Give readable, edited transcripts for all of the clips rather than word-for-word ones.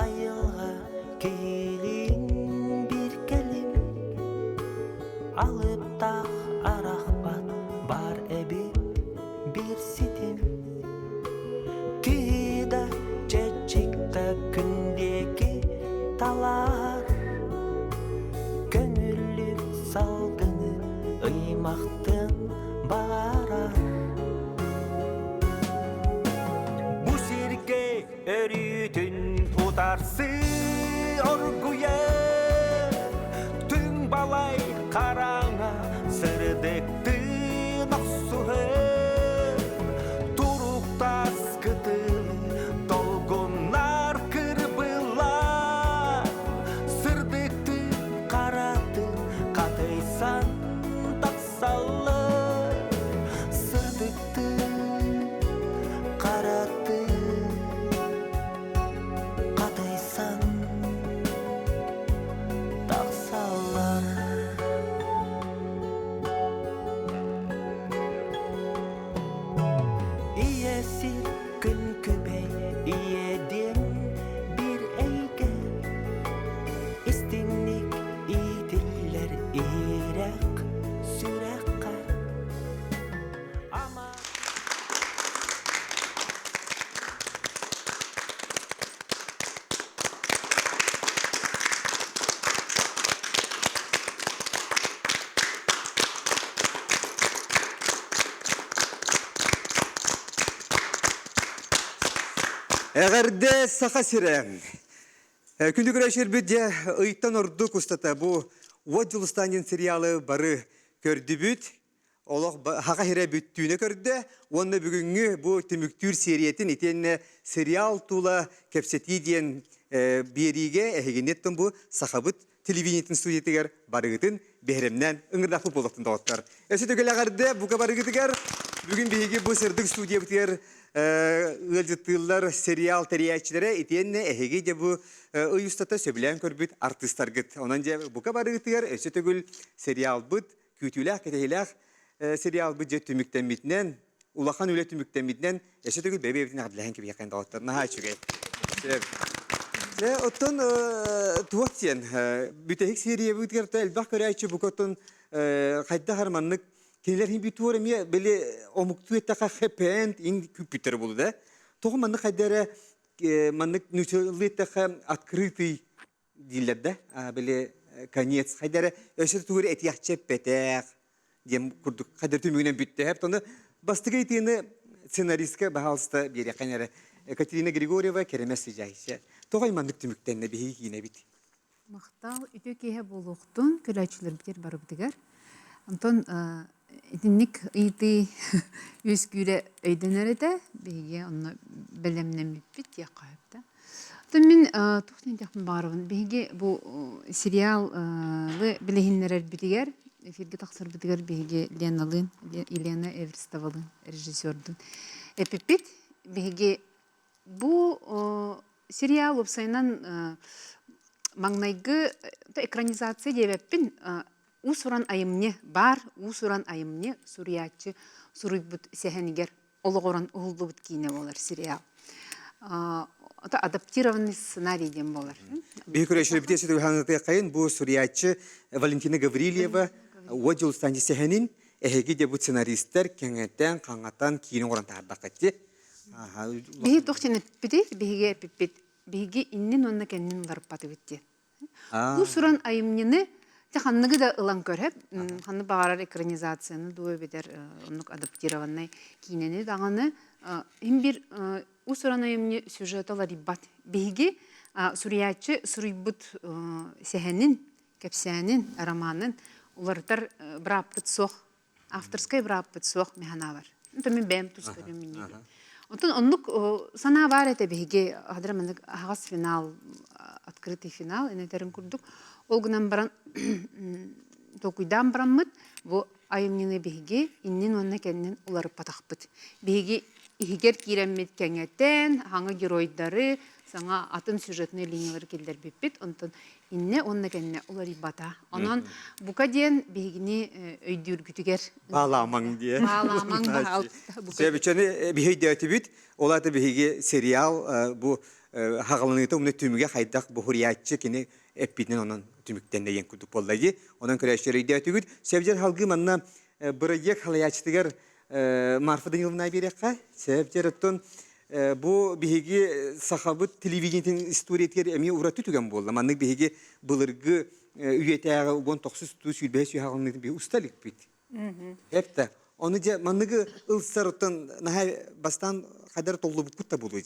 айылҕа киһилиин биир кэлим алыптаах арахпат баар эбит биир ситим Киһи да чэчик да күн диэки талаар Көҥүллүк салгыны ыймахтын баҕарар Бу сиргэ өрүүтүн утарсыы оргуйар Түҥ балай хараҥа сырдыктыын охсуһар Туруктас кытыл долгуннар кырбылар Сырдыктыы харатын хатыйсан тахсаллар Сырдыктыы харатын хатыйсан тахсаллар Ийэ сир күн күбэй ийэ диэн биир эйгэ истиҥник иитиллэр иһирэх сүрэххэ ама Эҕэрдэ Саха сирэ! Күндү көрөөччүлэрбит дьэ ыйтан ордук устата бу Уот Дьулустаанин сериалы бары көрдүбүт. Олох хаха сирэ бүттүүнэ көрдө уонна бүгүҥҥү бу түмүктүүр сиэрийэтин итиэннэ сериал тула кэпсэтии диэн биэриигэ эһигиниттэн бу сахабыт телевидениетин студиятыгар барыгытын биһирэмнээн ыҥырдахпыт буолуохтун доҕоттор. Өссө төгүл эҕэрдэ бука барыгытыгар. Бүгүн биһиги бу сырдык студиябытыгар ыалдьыттыыллар сериал тэрийээччилэрэ итиэннэ эһиги дьэ бу ый устата сөбүлээн көрбүт артыыстаргыт. Онон дьэ бука барыгытыгар өссө төгүл сериалбыт күүтүүлээх кэтэһиилээх сериалбыт дьэ түмүктэммитинэн улахан үлэ түмүктэммитинэн өссө төгүл бэйэ-бэйэбитин эҕэрдэлэһэн кэбиһиэххин доҕоттор наһаа үчүгэй. Дьэ, оттон туох диэн бүтэһик сериябытыгар элбэх көрөөччү бука оттон хайдах эрэ маннык кинилэр иһин бүтүөр эмиэ били омуктуу эттэххэ хэппээн ин күүппүттэрэ буолу да тоҕо маннык хайда эрэ маннык нуучалыы эттэххэ открытый дииллэр да били конец хайда эрэ өссө тугу эрэ этиэхчэ эппэтэх диэн курдук хайда түмүгүнэн бүттэ ону бастакы ыйытыыны сценаристка баһаалыста биэриэххин эрэ Екатерина Григорьева Кэрэмэс сыдьаайса тоҕо маннык түмүктэннэ биһиги киинэбит Махтал үтүө киэһэ буолуохтун көрөөччүлэрбитигэр барыбытыгар. Онтон итинник ыйытыы үөскүүрэ өйдөнөр этэ. Биһиги онно бэлэмнэммиппит диэххэ сөп да. Оттон мин туох диэн диэхпин баҕарабын. Биһиги бу сериалы билиһиннэрэрбитигэр, эфиргэ тахсарбытыгар биһиги Леналыын, Елена Эверстовалыын режиссердуун эппиппит. Биһиги бу сериал уопсайынан маҥнайгы экранизация диэбэппин, уус-уран айымньы баар, уус-уран айымньы суруйааччы суруйбут сэһэнигэр олоҕуран уһуллубут киинэ буолар сериал. Это адаптированный сценарий диэн буолар. Биһи көрөөччүлэрбитигэр сүтүгү бу суруйааччы Валентина Гаврильева Уот Дьулустаан сэһэнин эһиги де бу сценаристар кэҥэтэн, хаҥатан киинэ оҥорон таһаардаххыт дии. Биһи туох диэн эппитий? Биһиги эппиппит. Биһиги иннин уонна кэннин уларыппатыбыт диэн. Уус-уран айымньыны дьэ ханныгы да ылан көрөп, ханнык баҕарар экранизацияны дуу эбэтэр оннук адаптированнай киинэни даҕаны иһин биир уус-уран айымньы сюжета уларыйбат. Биһиги суруйааччы суруйбут сэһэнин, кэпсээнин, романын уларытар бырааппыт суох. Авторскай бырааппыт суох мин санаабар. Онтон мин бэйэм тус көрүм минньиибин. Онтон оннук санаа баар этэ биһиги хадра маннык аһаҕас финал, открытый финал энетерин курдук. Ол гынан баран толкуйдаан бараммыт бу айымньыны биһиги иннин уонна кэннин уларыппатахпыт. Биһиги иһигэр киирэммит кэҥэтэн, саҥа геройдары, саҥа атын сюжетнай линиялары киллэрбиппит. Онтон иннэ уонна кэннэ уларыйбата. Онон бука диэн биһигини өйдүүргүтүгэр Баалаамаҥ диэ. Баалаамаҥ баһаалта. Сөбүчэни биһи өйдөөтүбүт. Ол аата биһиги сериал бу хаҕаланыыта умна түмүгэ хайдах буһуруйааччы кини эппитинэн онон түмүктэннэ диэн курдук буолла дии. Онон көрөөччүлэр өйдөөтүгүт. Сөбдьэр халгыы манна бырайыак халайааччытыгар Марфа Даниловна биэриэххэ. Сөбдьэр оттон бу биһиги сахабыт телевидениетин историятыгар эмиэ ураты түгэн буолла. Маннык биһиги былыргы үйэтээҕи уон тохсус туу сүүрбэһис үйэ хаҕаланыытын биһиги уста иликпит. Эптэ. Ону дьэ манныгы ылсар оттон наһаа бастаан хайдары толлубуккут да буолуой.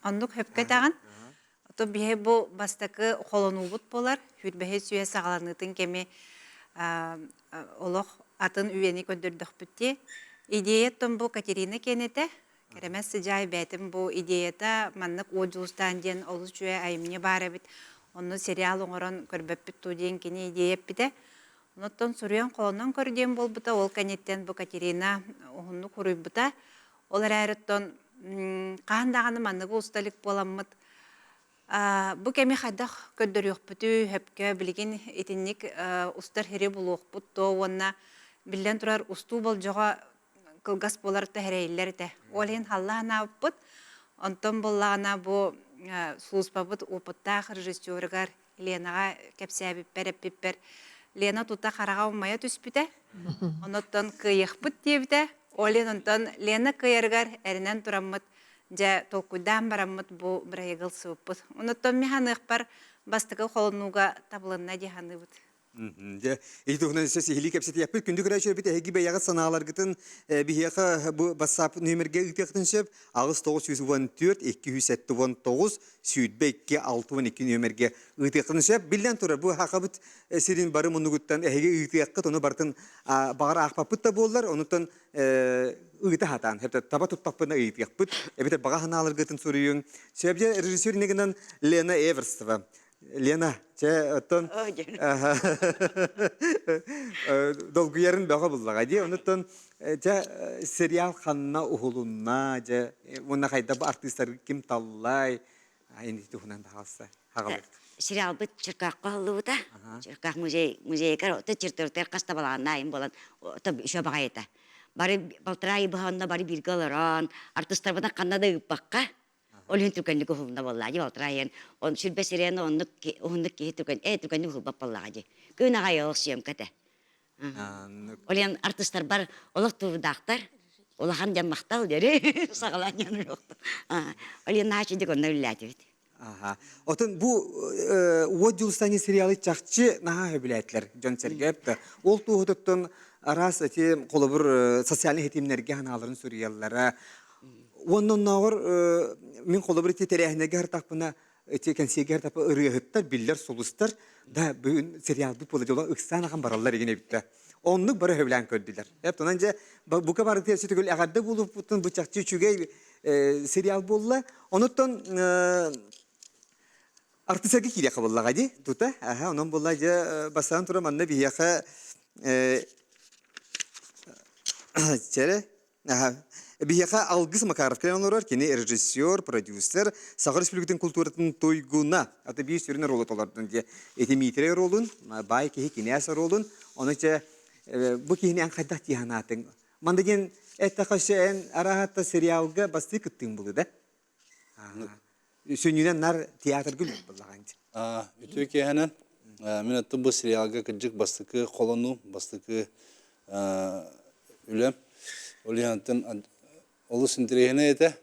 Оннук хөпкө этэҕин. Ото биһи бу бастакы холонуубут буолар. Сүүрбэһис үйэ саҕаланыытын кэми олох атын үйэни көрдөрдөхпүт дии. Идеяттан бу Катерина киэнэтэ Кэрэмэс Сыдьаай бэйэтин бу идеята маннык Уот Дьулустаан диэн олус үчүгэй айымньы баар эбит. Онно сериал оҥорон көрбөппүт дуу диэн кини идея эппитэ. Онуттан суруйан холонон көр диэн буолбута. Ол кэнниттэн бу Катерина уһуннук суруйбута. Ол эрээри оттон хаһан даҕаны манныгы уста илик буоламмыт бу кэми хайдах көрдөрүөхпүтүй, сөпкө билигин итинник устар сири булуохпут дуо уонна биллэн турар устуу болдьоҕо кылгас буолар тэһэрэйиллэр этэ. Ол иһин халла санаабыппыт. Онтон буоллаҕына бу службабыт опыттаах режиссерыгар Ленаҕа кэпсээбиппэр, эппиппэр Лена тута хараҕа умайа түспүтэ. Онуттан кыайыахпыт диэбитэ. Ол иһин онтон Лена кыайарыгар эрэнэн тураммыт, дьэ толкуйдаан бараммыт бу бырайыагы ылсыбыппыт. Онуттан мин саныахпар бастакы холонууга табылынна дии саныыбыт. Дьэ, ити туһунан өссө сиһилии кэпсэтиэхпит. Күндү көрөөччүлэрбит, эһиги бэйэҕит санааларгытын биһиэхэ бу WhatsApp нүөмэргэ ыытыахтын сөп. 8 914 279 22 62 нүөмэргэ ыытыаххытын сөп. Биллэн турар, бу Хахабыт сирин бары муннугуттан эһиги ыытыаххыт, ону барытын баҕар аахпаппыт да буоллар, онуттан ыыта сатаан, таба туттахпына ыйытыахпыт. Эбэтэр баҕа санааларгытын суруйуҥ. Сөп дьэ, режиссер иннигинэн Лена Эверстова. Лена, чэ, оттон долгуйарын бөҕө буллаҕа дии. Онуттан дьэ сериал ханна уһулунна, дьэ уонна хайда бу артыыстары ким таллай, инди туһунан хаалса хаҕалык. Сериалбыт Черкахха уһуллубута. Черках музей музейгар ото территория хаста балааннаайын буолан ото үчүгэй баҕайыта. Бары полтора ый быһа бары бииргэ олорон, артыыстарбытын ханна да ыыппакка Ол иһин түргэнник уһулна буоллаа дии балтараа иһэн он сүрбэ сирээн оннук уһуннук киһи түргэн ээ түргэнник уһулбат буоллаҕа дии. Күн аҕай олох съемка этэ. Ол иһин артыыстарбар олох туурдаахтар улахан дьон махтал диэри саҕалаан дьон Ол иһин наһаа үчүгэй онно үлэлээтибит. Аха. Отон бу Уот Дьулустаани сериалы чахчы наһаа сөбүлээтилэр дьон-сэргэ да. Ол туоһутуттан араас эти холобур социальнай ситимнэргэ санааларын суруйаллара. Уонна оннооҕор мин холобур ити тэрээһиннэргэ сыртахпына ити кэнсиэргэ сыртахпына ырыаһыттар, биллэр сулустар да бүгүн сериалбыт буола дьоло ыксаан ахан бараллар игин эбиттэ. Оннук бары сөбүлээн көрдүлэр. Эп онон дьэ бука барытыгар сүтүгүл эҕэрдэ буолуппутун бу чахчы үчүгэй сериал буолла. Онуттан артыысарга киириэххэ буоллаҕа дии тута. Аха, онон буолла дьэ бастаан туран манна биһиэхэ чэрэ Биһиэхэ Алгыс Макаров кэлэн олорор. Кини режиссер, продюсер, Саха Республикатын культуратын туйгуна. Аты биир сүрүн ролу толордун дии. Ити Митрий ролун, баай киһи кинээс ролун. Ону чэ бу киһини эн хайдах дии санаатыҥ? Манда диэн эттэххэ өссө эн араһатта сериалга бастыы кыттыың булу да? Сүнньүнэн нар театрга үлэлиир буоллаҕаҥ. Үтүө киэһэнэн. Мин аттым бу сериалга кырдьык бастакы холонуу, бастакы үлэм. Ол иһин олус интэриэһинэй этэ.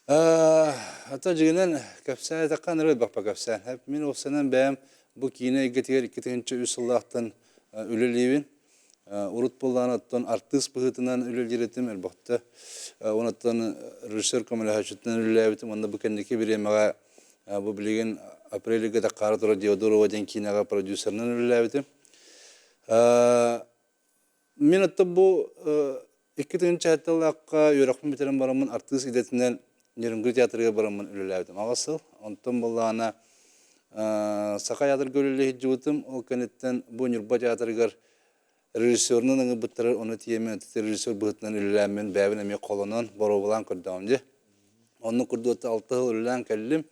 Ата дьиҥинэн кэпсээн этэххэ аны элбэхпэ кэпсээн. Мин уопсайынан бэйэм бу киинэ эйгэтигэр 2003 сыллаахтан үлэлиибин. Урут буоллаҕына оттон артыыс быһыытынан үлэлиир этим элбэхтэ. Онуттан режиссер көмөлөһөөччүтүнэн үлэлээбитим уонна бу кэнники бириэмэҕэ бу билигин апрельгэ Дакаара турар Диодорова диэн киинэҕэ продюсерынан үлэлээбитим. Мин оттон бу 2007 үөрэхпин бүтэрэн бараммын артыыс идэтинэн Нерюнгри театрыгар бараммын үлэлээбитим аҕыс сыл. Онтон буоллаҕына Саха театрга үлэлии сылдьыбытым. Ол кэнниттэн бу Ньурба театрыгар режиссерунан ыҥырбыттара, ону тиийэммин режиссер быһыытынан үлэлээммин бэйэбин эмиэ холонон, боруобалаан көрдөҕүм дии. Оннук курдук 6 сыл үлэлээн кэллим.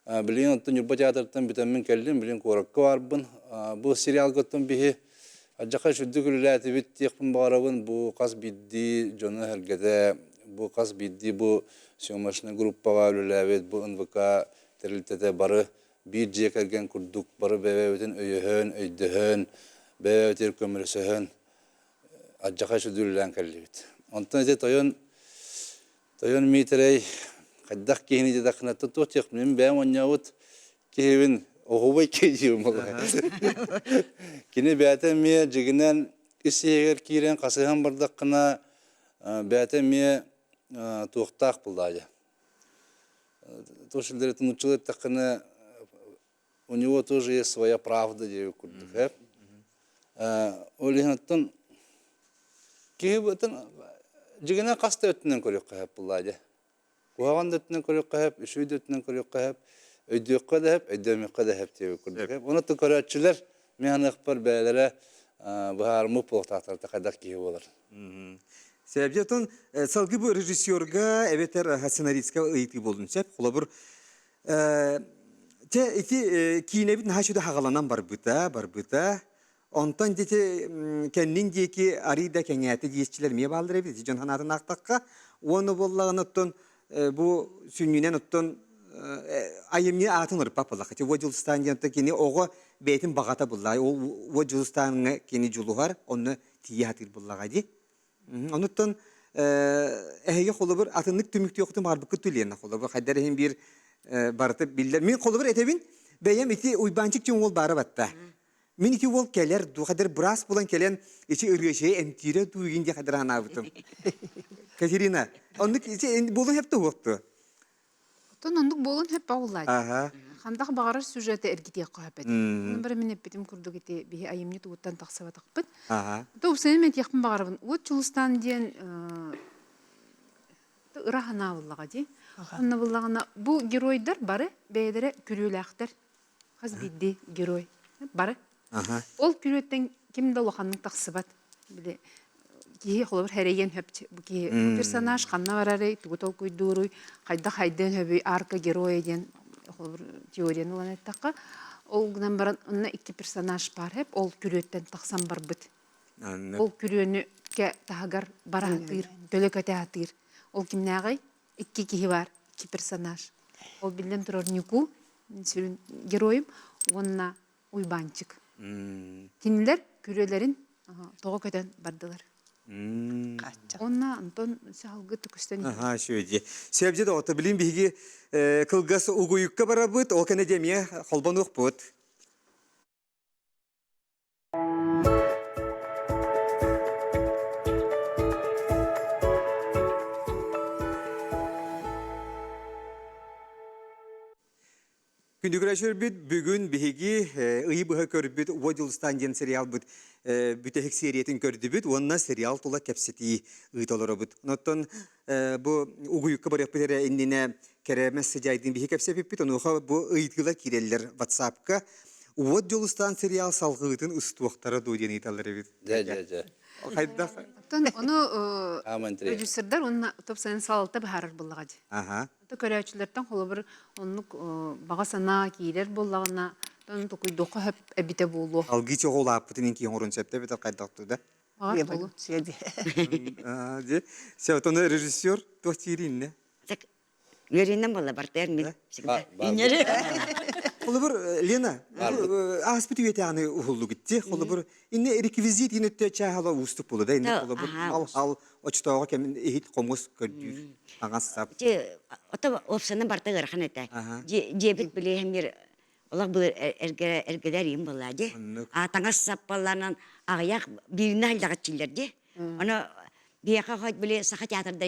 Билигин оттон Ньурба театрыттан бүтэммин кэллим, билигин куоракка баарбын. Бу сериалга оттон биһи алдьархай үрдүк үлэлээтибит диэхпин баҕарабын. Бу хас биирдии дьону-сэргэтэ, бу хас биирдии бу съемочнай группаҕа үлэлээбит бу НВК тэрилтэтэ бары биир дьиэ кэргэн курдук бары бэйэбитин өйөһөн, өйдөһөн, бэйэбитигэр көмөлөсөһөн алдьархай сүдү үлэлээн кэллибит. Онтон ити тойон тойон Миитэрэй хайдах киһини диэтэххинэ туох диэх мин бэйэм оонньообут киһибин оһуобай киһи диибин буоллаҕа. Кини бэйэтэ эмиэ дьигинэн ис иһигэр киирэн хасыһан бардаххына бэйэтэ эмиэ туохтаах буоллаҕа Тоже нууччалыы эттэххинэ у него тоже есть своя правда диэбит курдук ээ. Ол иһин оттон киһи дьигинэн хас да өттүнэн көрүөххэ сөп буоллаа дьэ. Куһаҕан да өттүнэн көрүөххэ сөп, үчүгэй да өттүнэн көрүөххэ сөп, өйдүөххэ да сөп, өйдөөмүөххэ да сөп диэбит курдук. Ону көрөөччүлэр мин саныахпар бэйэлэрэ быһаарыммыт буолуохтаахтар хайдах киһи буолар. Сөп. Оттон салгыы бу режиссерга эбэтэр сценаристка ыйытыы буолуон сөп. Холобур, Те ити киинэбит наһаа сүдэ хаҕаланан барбыта, барбыта. Онтон дити кэннин диэки арый да кэҥээтэ диэччилэр эмиэ бааллар эбит. Ити дьон санаатын аахтахха. Уонна буоллаҕына оттон бу сүнньүнэн оттон айымньы аатын ырыппат буоллахха. Ити Уо Дьулустаан диэн кини оҕо бэйэтин баҕата буллаа. Ол Уо Дьулустааҥҥа кини дьулуһар, онно тиийэ сатыыр буоллаҕа дии. Онуттан эһиги холобур атыннык түмүктүөххүтүн баҕарбыккыт Лена холобур хайдар иһин биир барыта биллэр. Мин холобур этэбин бэйэм ити Уйбаанчык диэн уол баара батта. Мин ити уол кэлэр дуу, хайдар быраас булан кэлэн ити ырыачайы эмтиирэ дуу игин диye хайдар анаабытым. Катерина, оннук ити буолун хеп туһуохту. Оттон оннук буолун хөп оҕуллаат. Аха. Хандах баҕарар сюжеты эргитиэххэ хөп этэ. Онон бары мин эппитим курдук ити биһи айымньы тугуттан тахсыбатахпыт. Аха. То упсайым этиэхпин баҕарабын. Уот Чулустаан диэн ыра санаа буллаҕа дии. Онно буллаҕына бу геройдар бары бэйэлэрэ күрүөлээхтэр. Хас биирдии герой. Бары. Ол күрүөттэн ким да улаханнык тахсыбат. Били киһи холобур хэрэйиэн хөп бу киһи бу персонаж ханна барарый, тугу толкуйдууруй, хайдах хайдыан хөбүй, арка героя диэн холобур теорияны ылан эттэххэ, ол гынан баран онно икки персонаж баар хэп, ол күрүөттэн тахсан барбыт. Ол күрүөнү таһыгар бараатыыр, төлө көтөатыыр. Ол кимнээҕий? Икки киһи баар, икки персонаж. Ол биллэн турар Ньуку, сүрүн геройум, уонна Уйбаанчык. Кинилэр күрүөлэрин тоҕо көтөн бардылар. Уонна Антон саһылгы түкүстэн Аха, үчүгэй. Сөбдьэ доҕотто, билин биһиги кылгас угуйукка барабыт, ол кэннэ эмиэ холбонуохпут. Күндү бүгүн биһиги ыйы быһа көрбүт Уо Дьулустаан диэн сериалбыт бүтэһик сериятын көрдүбүт уонна сериал тула кэпсэтии ыыта олоробут. Оттон бу угуйукка барыахпыт эрэ иннинэ кэрэмэс сыдьаайдыын биһи кэпсэпиппит. Онуоха бу ыйытыылар киирэллэр WhatsApp-ка. Уот Дьулустаан сериал салҕыытын устуохтара дуу диэн ыйыталлар эбит. Дьэ, дьэ, дьэ. Хайдах? Оттон ону продюсердар уонна топсайын салалта быһаарар буоллаҕа дии. Аха. Көрөөччүлэртэн холобур оннук баҕа санаа киирэр буоллаҕына, ону токуйдуохха сөп эбитэ буолуо. Алгыы чоҕу улааппытын инки оҥорун сөптө эбэтэр хайдах да? Баҕар буолуо. Дьэ, сөп, ону режиссер туох диириннэ? Үөрүүнэн буолла бартыгар мин всегда. Холобур, Лена, ааспыт үйэтээҕини уһуллугут дии. Холобур, инне реквизит инне өттө чааһала уустук буолла да инне холобур мал-ал очтооҕу кэмин иһит хомус көрдүүр таҥас сап. Ото опсанан барта ыарахан этэ. Дьиэбит билиэһэмир олох былыр эргэлэр им буолла ди. А таҥас сап буолланан аҕыйах бииринэ аллаҕаччылар ди. Ону биһиэхэ хоть били саха театрда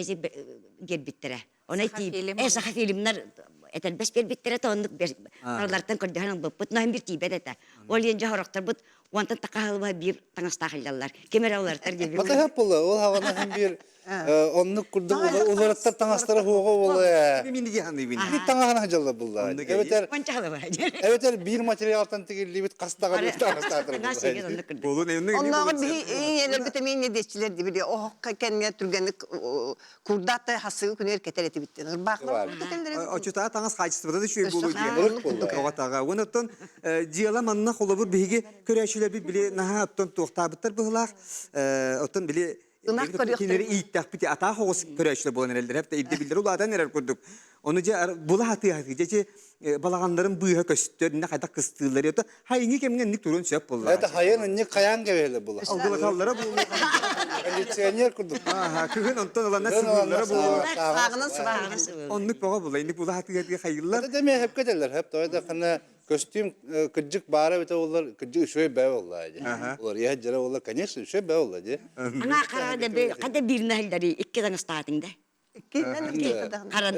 биэрбиттэрэ. Оны э саха фильмнар этэрбэс биэрбиттэрэ то оннук барылартан көрдөһөн ылбыппыт но бир тиийбэт этэ. Ол иэн дьоһорохторбут уонтан такаһылба биир таҥастаах илдьаллар. Ким эрэ уларытар диэбит. Батыһап буолла ол хаҕана һин биир оннук курдук уларыттар таҥастара хуоҕа буолла. Мин диһаныыбын. Бир таҥаһына дьалла булла. Эбэтэр эбэтэр биир материалтан тигиллибит хас даҕаны таҥастаатыр буолла. Оннооҕор биһи ийэлэрбит эмиэ инньэ били оһоххо кэннэ түргэнник курдаатта хасыгы күнүгэр кэтэр этибиттэн ырбаахлар кэтэллэр эбит. Очутаа таҥас хаачыстыбата да үчүгэй буолуо диэн. Оҕотаҕа. Уон оттон дьыала манна холобур биһиги көрөөччүлэрбит били наһаа оттон туохтаабыттар быһылаах. Оттон били Кинилэри ииттэхпит атаах оҕус көрөөччүлэр буолан эрэллэр эптэ ирдэбиллэр улаатан эрэр курдук. Ону дьэ була хатыы хатыы дьэ балаҕаннарын быыһа көстөр, инне хайдах кыстыыллар это хайыҥы кэмҥэ инник туруон сөп буолла. Это хайын инник хайаан кэбиһэлэ була. Алгылаталлара буолла. Кондиционер курдук. Ааха, кыһын онтон ылана сыбыыллара буолла. Сааҕынан сыбааҕынан. Оннук бөҕө була, инник була хатыы хатыы хайыллар. Это дэмэ хепке делер, хеп той да хана Көстүүм кырдьык баара эбитэ буоллар, кырдьык үчүгэй бээ буолла дии. Улар иһэ дьара буолла, конечно, үчүгэй бээ буолла дии. Ана харада хада биир наһыллары икки таҥастаатыҥ да. Икки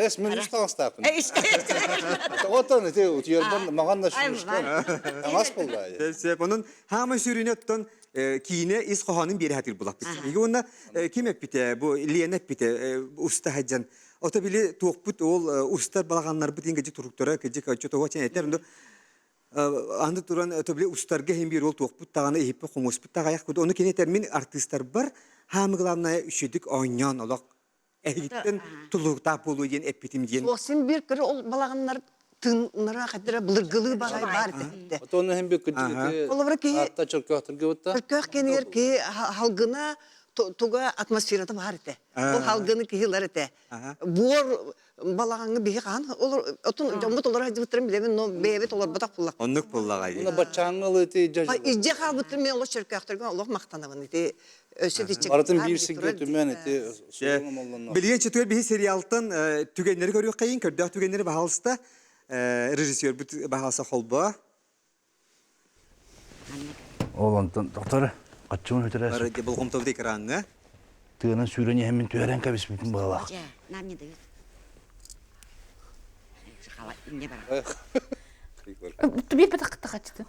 Эс мен үс таҥастааппын. Отон ити утуйарбан маҕан да шүрүшкэн. Таҥас буолла дии. Сөп. Онон хаама сүрүнэ оттон киинэ ис хоһоонун биэрэ хатыр булаппыт. Иги уонна ким эппитэ, бу Лена эппитэ, уста хаджан Ото били туохпут ол устар балаҕаннарбыт иҥ кыдьык туруктара кыдьык оччотоҕо чэн этэр онно аны туран ото били устарга иһин биир ол туохпут даҕаны иһиппит хомуспут даҕайах куду ону кини этэр мин артыыстарбар хаамы главное үчүгдүк оонньоон олох эһигиттэн тулуктаах буолуо диэн эппитим диэн Суох син биир көрө ол балаҕаннар тыыннара хаддара былыргылыы баҕай баар этэ. Отон иһин бир кыдьык Олобура киһи атта чөркөөхтөргө бутта. Чөркөөх кэнигэр киһи халгына туга атмосферата баар этэ. Ол халгыны киһи ылар этэ. Буор балаҕаҥҥа биһи хаан олор отун дьоммут олоро сылдьыбыттарын билэбин, но бэйэбит олорботох буллах. Оннук буллаҕай. Уна баччааҥҥа ылыты илдьэ Илдьэ хаалбыттарын мен олох чөркөөхтөргө олох махтанабын ити өссө ити Барытын биир сиргэ түмэн ити Билигин четвер биһи сериалтан түгэннэри көрүөххэйин, көрдөөх түгэннэри баһаалыста режиссербут баһаалса холбоо. Ол онтон доктор хаччыбын бүтэрэ Бары болҕомтобут экраҥҥа. Тыынан сүүрэн иһэммин түһэрэн кэбиспитим быһалаах. Нам не дают. Тубир бата хачты.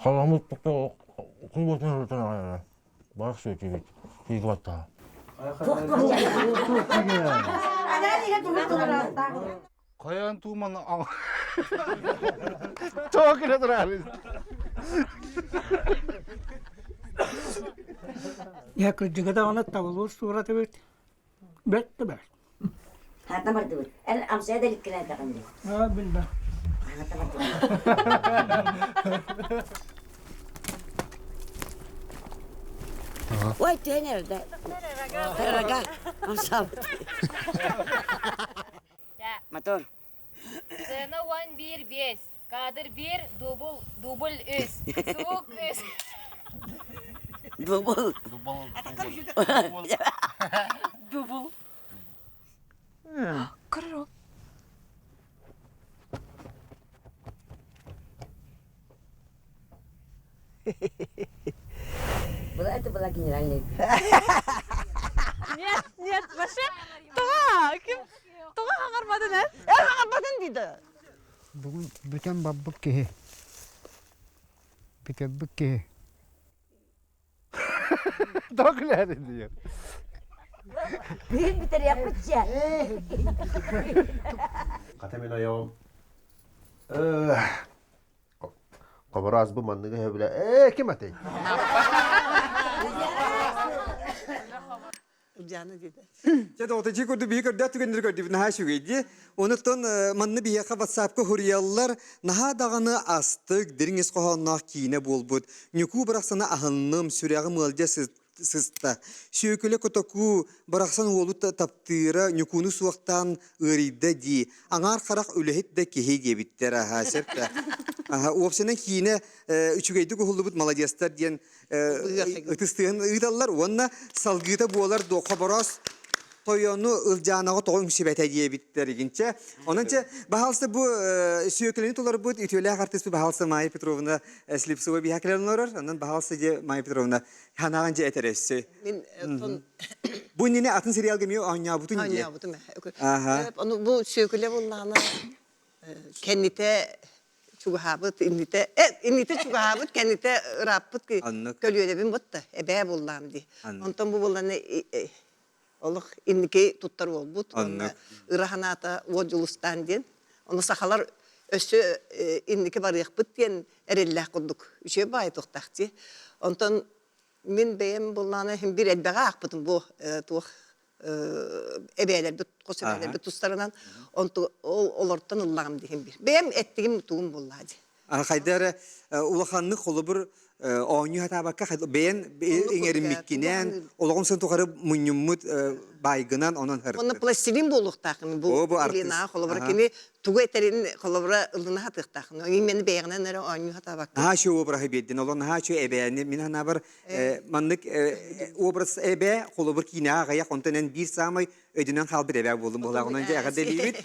Халамыт Барах сүөтүбүт. Тиги баттаха. Хайан тууман Тоҕо кэлэ тураар. Я кырдьыга даҕаны табыллыбыт суорат эбит. Бэрт да бэрт. Хата бардыбыт. Эн амсая да иликкинээтэҕин дии. Аа, билбэт. Хата бардыбыт. Ой, түһэн эрдэ. Рага. Амсаабыт. Мотор. Сцена 1 1 5. Кадр 1, дубль, дубль 3. Звук 3. Дубл. Дубл. Көрөр Была это была генеральная. Нет, нет, вообще, тоҕо ким тоҕо хаҥарбатын эн? Эр хаҥарбатын диде. Бүгүн бүтэн барбыт киһи. Бүтэрбит киһи. Тоҕо күлээри диye. Бүгүн бүтэриэхпит дьэ. Хата мин ойоҕум Хобороос бу манныгы сөбүлэ ээ ким этэй? Ылдьаана диэтэ. Дьэ доҕоточи курдук биһи көрдөөх түгэннэри көрдүбүт наһаа үчүгэй дии. Онуттан манна биһиэхэ WhatsApp-ка хуруйаллар наһаа даҕаны астык, дириҥ ис хоһоонноох киинэ буолбут. Ньукуу барахсаны аһынным, сүрэҕим ыалдьа сыста. Сүөкүлэ котокуу барахсан уолу таптыыра Ньукууну суохтаан ыарыйда дии. Аҥаар харах үлэһит да киһи диэбиттэр аһаа сөп да. Аһа уопсайынан киинэ үчүгэйдик уһуллубут маладьыастар диэн ытыс тыаһын ыыталлар уонна салгыыта буолар дуо хобороос тойону Ылдьаанаҕа тоҕо үҥсүбэтэ диэбиттэр игинчэ. Онон чэ, баһаалыста бу сүөкүлэни толорбут үтүөлээх артыыспыт баһаалыста Майя Петровна Слепцова биһа кэлэн олорор. Онон баһаалыста дьэ Майя Петровна ханаҕын дьэ этэр өссө. Мин Бу иннинэ атын сериалга эмиэ оонньообутун дии. Оонньообутум. Ону бу сүөкүлэ буллаҕына кэннитэ чугаһаабыт иннитэ иннитэ чугаһаабыт кэннитэ ырааппыт көлүөнэбин бутта эбээ буллаам дии. Онтон бу булланы олох инники туттар буолбут уонна ыра санаата уот дьулустаан диэн. Ону сахалар өссө инники барыахпыт диэн эрэллээх курдук үчүгэй баайы туохтаах дии. Онтон мин бэйэм буллаана иһин бир элбэҕи аахпытым бу туох. эбээлэрбит хос эбээлэрбит тустарынан онту ол олортон ыллаҕым диһин бир. Бэйэм эттигим тугум буоллаа дии. Хайда эрэ улаханнык холобур оонньуу сатаабакка бэйэн иҥэриммиккинэн олоҕун сын тухары мунньуммут баайгынан онон Онно пластилин буолуохтаахын бу Елена холобура кини тугу этэрин холобура ылына сатыахтаахын. Именно бэйэҕинэн эрэ оонньуу сатаабакка. Наһаа үчүгэй обраһы биэрдин. Олор наһаа үчүгэй эбээни мин санаабар маннык образ эбээ холобур киинэҕэ аҕыйах онтон эн биир саамай өйдөнөн хаалбыт эбээ буоллум буолаах онон дьэ эҕэрдэлиибит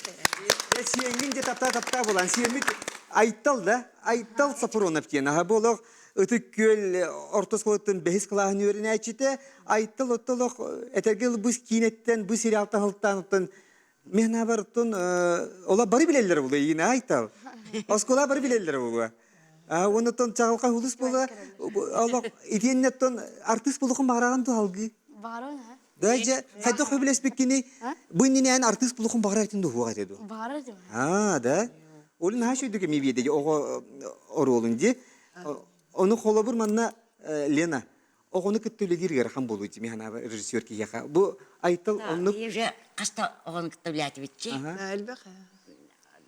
сиэҥҥин дьэ таптаа таптаа буолан сиэммит Айтал да Айтал Сафронов диэн аһа буолуох Ытык Күөл орто оскуолатын бэһис кылааһын үөрэнээччитэ Айтал оттолох этэргэ ылы бу киинэттэн бу сериалтан ылтаан оттон мен абар оттон ола бары билэллэр буолуо иин Айтал оскуола бары билэллэр буолуо Уонна чаҕылхай улус буола олох итиэннэ оттон артыыс булухун баҕараҕын туһалгыы Баҕарабын аха. Да дьэ хайдах сөбүлэспиккиний бу иннинээн артыыс булухун баҕарар этин дуһуох этэ дуо? Баҕарар этим. Аа да. Ол наһаа үчүгэй кэми биэрдэ оҕо оруолун дии. Ону холобур манна Лена оҕону кытта үлэлиир ыарахан буолуо дии мин режиссер киһиэхэ. Бу Айтал оннук Уже хаста оҕону кытта үлээтибитчи. Элбэх.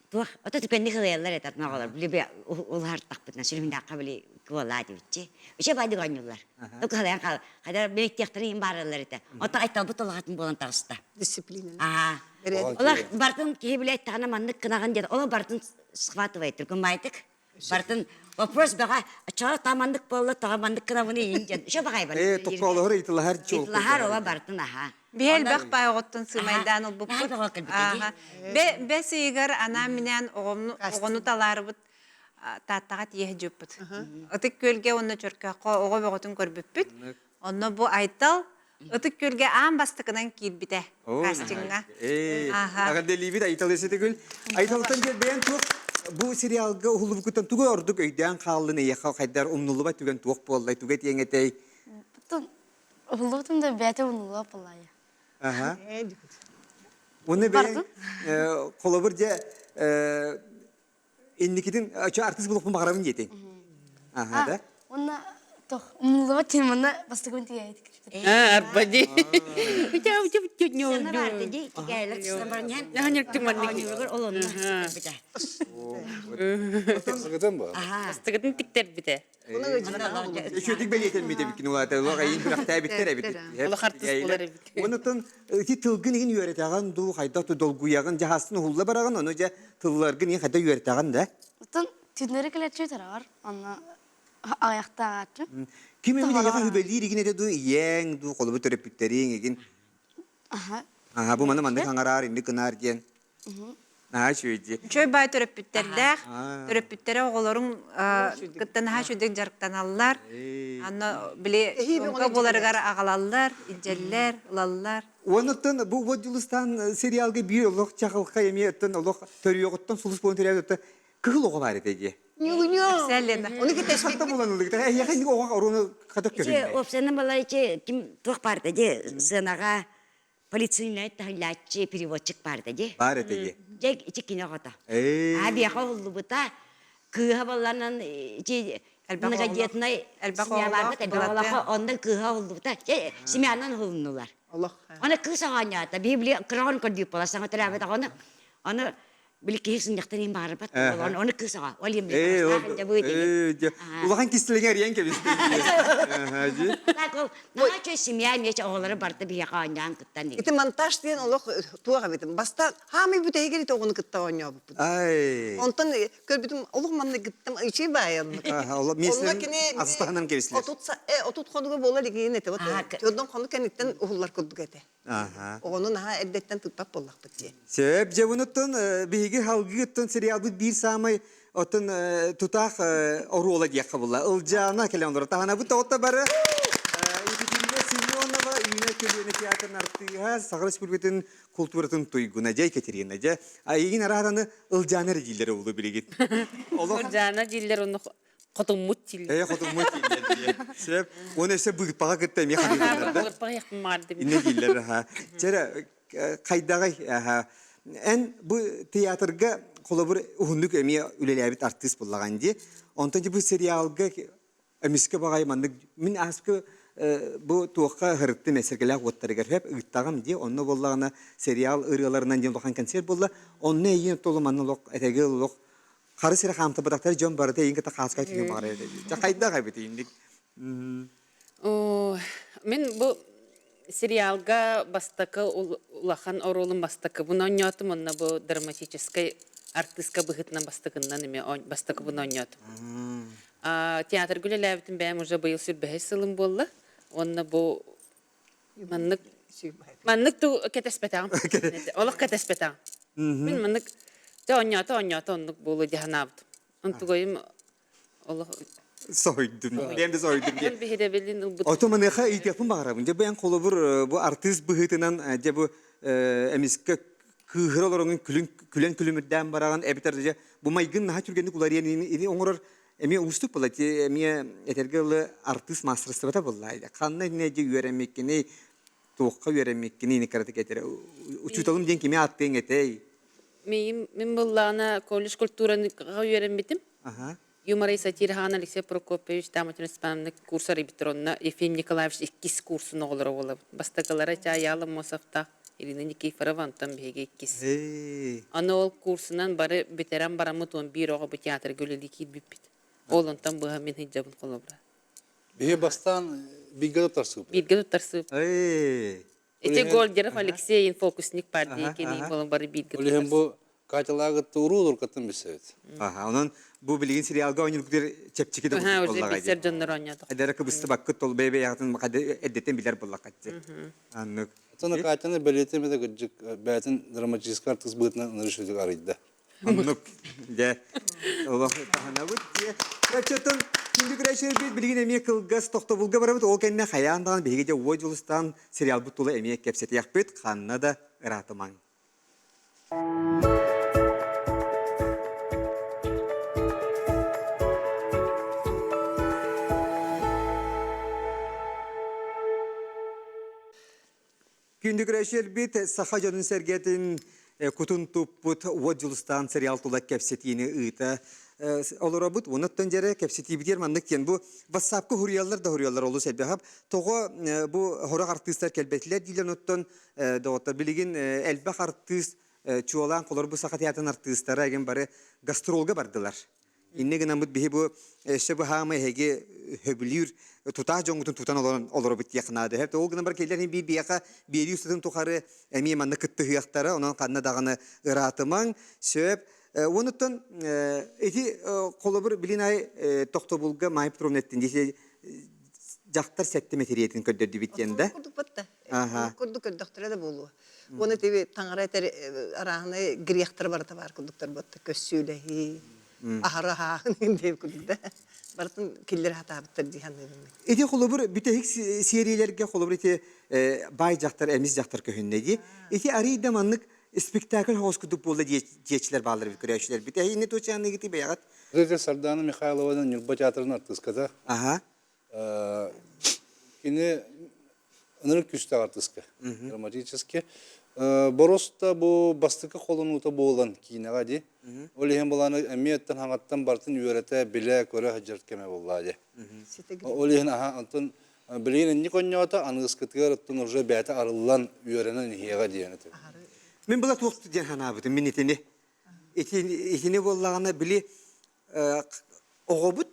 Туох, ото түгэнник ылайаллар этэ оҕолор били улаһартахпытына сүрүннээххэ били куолаа диэбитчи. Үчэ байды оонньууллар. Тукалайан хаал. Хайда бэйттиэхтэрин иһин баараллар этэ. Ото айталбыт улахатын буолан таҕыста. Дисциплина. Аа. Олох бартын киһи билэ эттэҕинэ маннык гынаҕын диэн, олох бартын схватывает түргүн Бартын вопрос баҕа чоо таманнык буолла тоҕо маннык гынабыный иин диэн үчө баҕай бар. Э токкоолоһор ыйытылаһар Ыйытылаһар ола бартын аха. Биһи элбэх баай оҕоттон сыымайдаан ылбыппыт. Бэс ыйыгар анаан-минээн оҕону талаарыбыт Тааттаҕа тиийэ сылдьыбыппыт. Ытык Күөлгэ уонна Чөркөөххө оҕо бөҕөтүн көрбүппүт. Онно бу Айтал Ытык Күөлгэ аан бастакынан киирбитэ кастиҥҥа. Эҕэрдэлиибит Айтал Эсетигүл. Айталтан диэн бэйэн туох бу сериалга уһуллубуккуттан тугу ордук өйдөөн хааллын эйиэхэ хайдар умнуллубат түгэн туох буоллай туга этиэҥ этэй? Уһуллубутум да бэйэтэ умнуллубат буоллаайа. Аха. Уонна бэйэҥ холобур дьэ инникитин артыыс буолуохпун баҕарабын диэтиҥ. Аха да? Уонна тох умнуллубат тиэманы бастакыбын тигээйит Аа, арбади. Астыгытын тиктэрбитэ. Үчүгдүк бэлиэтэммит эбиккин улаата олох эйин күрэхтээбиттэр эбит. Олох артыыс буолар эбит. Онутун ити тылгын иһин үөрэтэҕин дуу, хайдах долгуйаҕын, дьаһастын уһулла бараҕын, ону дьэ тылларгын иһин хайдах үөрэтэҕин да? Оттон түннэри кэлэччи тараҕар, онно аҕыйахтааҕааччы. Ким эмит эйиэхэ үбэлиир игин этэ дуу, ийэҥ дуу, холобур төрөппүттэриҥ игин. Аха. Аха, бу маны маннык аҥараар, инник гынаар диэн. Наһаа үчүгэй дии. Үчүгэй баай төрөппүттэрдээх, төрөппүттэрэ оҕолорун кытта наһаа үчүгэйдик дьарыктаналлар. Аны били сумка буоларыгар аҕалаллар, илдьэллэр, ылаллар. Онуттан бу Вот Дьулустаан сериалга биир олох чаҕылхай эмиэ оттон олох төрүөҕүттэн сулус буолан төрөөбүт кыһыл оҕо баар этэ дии. Ньугуньо. Лена. Оны кытта Хатта булан ылыгыт. Эһиэхэ инник оҕо оруону хатык көрүннэ. Уопсайынан балар ичи ким туох баар этэ дии сыанаҕа полицейнай таһыллааччы переводчик баар этэ дии. Баар этэ дии. Дьэ ичи кини оҕото. А биэхэ уһуллубута кыыһа болланан ичи многодетный семья барбыт элбэх оҕолоох онно кыыһа уһуллубута. Дьэ семьянан уһулуннулар. Аны кыыс оҕонньоото Библия кыраҕын көрдүүп буола саҥа төрөөбүт оҕону аны били киһи сынньахтан иһин баҕарбат ону кыыс оҕо ол иһин Улахан кистэлэҥи арыйан кэбистэ. Наһаа үчүгэй семья эмиэ оҕолоро барыта биһиэхэ оонньоон кыттан Ити монтаж диэн олох туох эбитим. Бастаан хаамый бүтэһигэр ити оҕону кытта оонньообуппут. Онтон көрбүтүм олох манна кыттам үчүгэй баайаннык. Онно кини астаһынан кэбистилэр. 30 хонуга буолар игин этэ. Төрдөн хонук кэнниттэн уһуллар курдук этэ. Оҕону наһаа эрдэттэн тыыппат буоллахпыт дии. Сөп, дьэ оттон биһиги халгыы оттон сериалбыт биир саамай оттон тутаах оруола диэххэ буолла. Ылдьаана кэлэн олорор. Таһанабыт тоҕотто бары Екатерина Семенова Үүнэр көлүөнэ театрын артыыһа, Саха Республикатын култууратын туйгуна дьэ Екатерина дьэ. Айыгын араатаны Ылдьаана эрэ дииллэр улуу билигин. Ылдьаана дииллэр онно хотуммут дииллэр. Ээ хотуммут дииллэр дии. Сөп. Уонна өссө быырпаҕа кытта эмиэ ханыыллар да. Быырпаҕа яхмаардым. Инне дииллэр аха. Чэрэ хайдаҕай аха. Эн бу театрга холобур уһуннук эмиэ үлэлээбит артыыс буллаҕан дии. Онтон бу сериалга эмискэ баҕайы маннык мин ааспы. бу туохха ыһырыттым эсэргэлээх уоттарыгар хөп ыыттаҕым дии онно буоллаҕына сериал ырыаларынан диэн улахан концерт буолла онно эйиин толу манна олох этэги олох хары сире хаамтабатахтар дьон барыта эйиин кытта хааска түһүн баҕарар этэ хайдах эбит инник Мин бу сериалга бастакы улахан оруолум бастакыбын оонньоотум уонна бу драматическай артыыска быһыытынан бастакыннан эмиэ бастакыбын оонньоотум. Театрга үлэлээбитим бэйэм уже быйыл сүрбэһис сылым буолла. Уонна бу маннык маннык ту кэтэспэтэҕим. Олох кэтэспэтэҕим. Мин маннык дьэ оонньоото оонньоото оннук буолуо дии санаабытым. Онтугайым олох соһуйдум. Бэйэм да соһуйдум диэн. Биһирэбилин ылбыт. Ото маныаха ыйытыахпын баҕарабын. Дьэ бу эн холобур бу артыыс быһыытынан дьэ бу эмискэ кыыһыра олороҥун күлүн күлэн күлүмүрдээн бараҕын эбэтэр дьэ бу майгын наһаа түргэнник уларыйан ини оҥорор эмиэ уустук буолла эмиэ этэргэ дылы артыыс маастарыстыбата буолла ханна иннэ дьэ үөрэммиккиний туохха үөрэммиккиний ини кыратык этэрэ учууталым диэн кими ааттыаҥ этэй Миим мин быллаана колледж культураны үөрэммитим. Юмор и сатира хаан Алексей Прокопьевич Тамотин Степановна курс арыйбыттар онно Ефим Николаевич иккис курсун оҕолоро буолабыт. Бастакылара Чаяла Мосовтаах Ирина Никифорова, онтон биһиги иккис. Аны ол курсунан бары бүтэрэн бараммыт 11 оҕо бу театрга үлэлии киирбиппит. Ол онтон быһа мин сылдьабын холобура. Биһи бастаан бииргэ туттарсыыппыт. Бииргэ туттарсыыппыт. Ити Гольдеров Алексей фокусник партия кини болон бары бииргэ Ол иһин бу Катялаагытты уруу-уруккаттан билсэбит. Аха, онон бу билигин сериалга оонньуургутугар чэпчэки да курдук уже билсэр дьоннор оонньоотох. Эдэрэ кыбыстыбаккыт тол бэйэ-бэйэҕитин эрдэттэн билэр буоллаххыт. Аннык. Оттон Катяны бэлиэтим это кырдьык бэйэтин драматическай артыыс быһыытынан ынырыш арыйда. Оннук дьэ олох таһынабыт дьэ. Оччотон күндү көрөөччүлэрбит билигин эмиэ кылгас тохтобулга барабыт. Ол кэннэ хайаан даҕаны биһиги дьэ Уо Дьулустаан сериалбыт тула эмиэ кэпсэтиэхпит. Ханна да ыраатымаҥ. Күндү көрөөччүлэрбит саха дьонун сэргэтин кутун туппут Уот Дьулустаан сериал тула кэпсэтиини ыыта олоробут. Онуттан дьэрэ кэпсэтиибитигэр маннык диэн бу WhatsApp-ка хуруйаллар да хуруйаллар олус элбэх. Тоҕо бу хорох артыыстар кэлбэтилэр дииллэр онуттан доҕоттор билигин элбэх артыыс чуолаан холор бу саха театрын артыыстара эгин бары гастролга бардылар. Иннэ гынаммыт биһи бу өссө бу хаамай эһиги хөбүлүүр тутаах дьоҥҥутун тутан олорон олоробут диэх наада. Сөп ол гынан бар келлер биир биэхэ биэрии устатын тухары эмиэ манна кыттыһыахтара, онон ханна даҕаны ыраатымаҥ. Сөп. Онуттан ити холобур билин ай тохтобулга Майя Петровна эттин дии дьахтар сэттэ мэтириэтин көрдөрдүбүт диэн да. Курдук батта. Курдук көрдөхтөрө да буолуо. Уонна тиби таҥара этэр арааһынай грехтар барыта баар курдуктар буотта көссүүлэһии, аһара аһааһын диэн курдук да. Барытын киллэрэ сатаабыттар дии саныыбын. Ити холобур бүтэһик сиэриилэргэ холобур ити баай дьахтар, эмис дьахтар көһүннэ дии. Ити арыый да маннык спектакль хоҕус курдук буолла диэчилэр бааллар эбит көрөөччүлэрбит. Эһиини туочааныгыты бэйэҕит? Ити Сардаана Михайлованы Ньурба театрын артыыската. Аха. Кини ынырык күүстээх артыыска, драматически. Боруоста бу бастакы холонуута буолан киинэҕэ дии. Ол иһин былааны эмиэ хаҥаттан бартын үөрэтэ, билэ, көрө сылдьар кэмэ буолла дии. Ол иһин аха онтон билигин инник онньоото аныгыскытыгар оттон уже бэйэтэ арыллан үөрэнэн иһиэҕэ диэн этим. Мин была туох диэн санаабытым мин итини. Итини буоллаҕына били оҕобут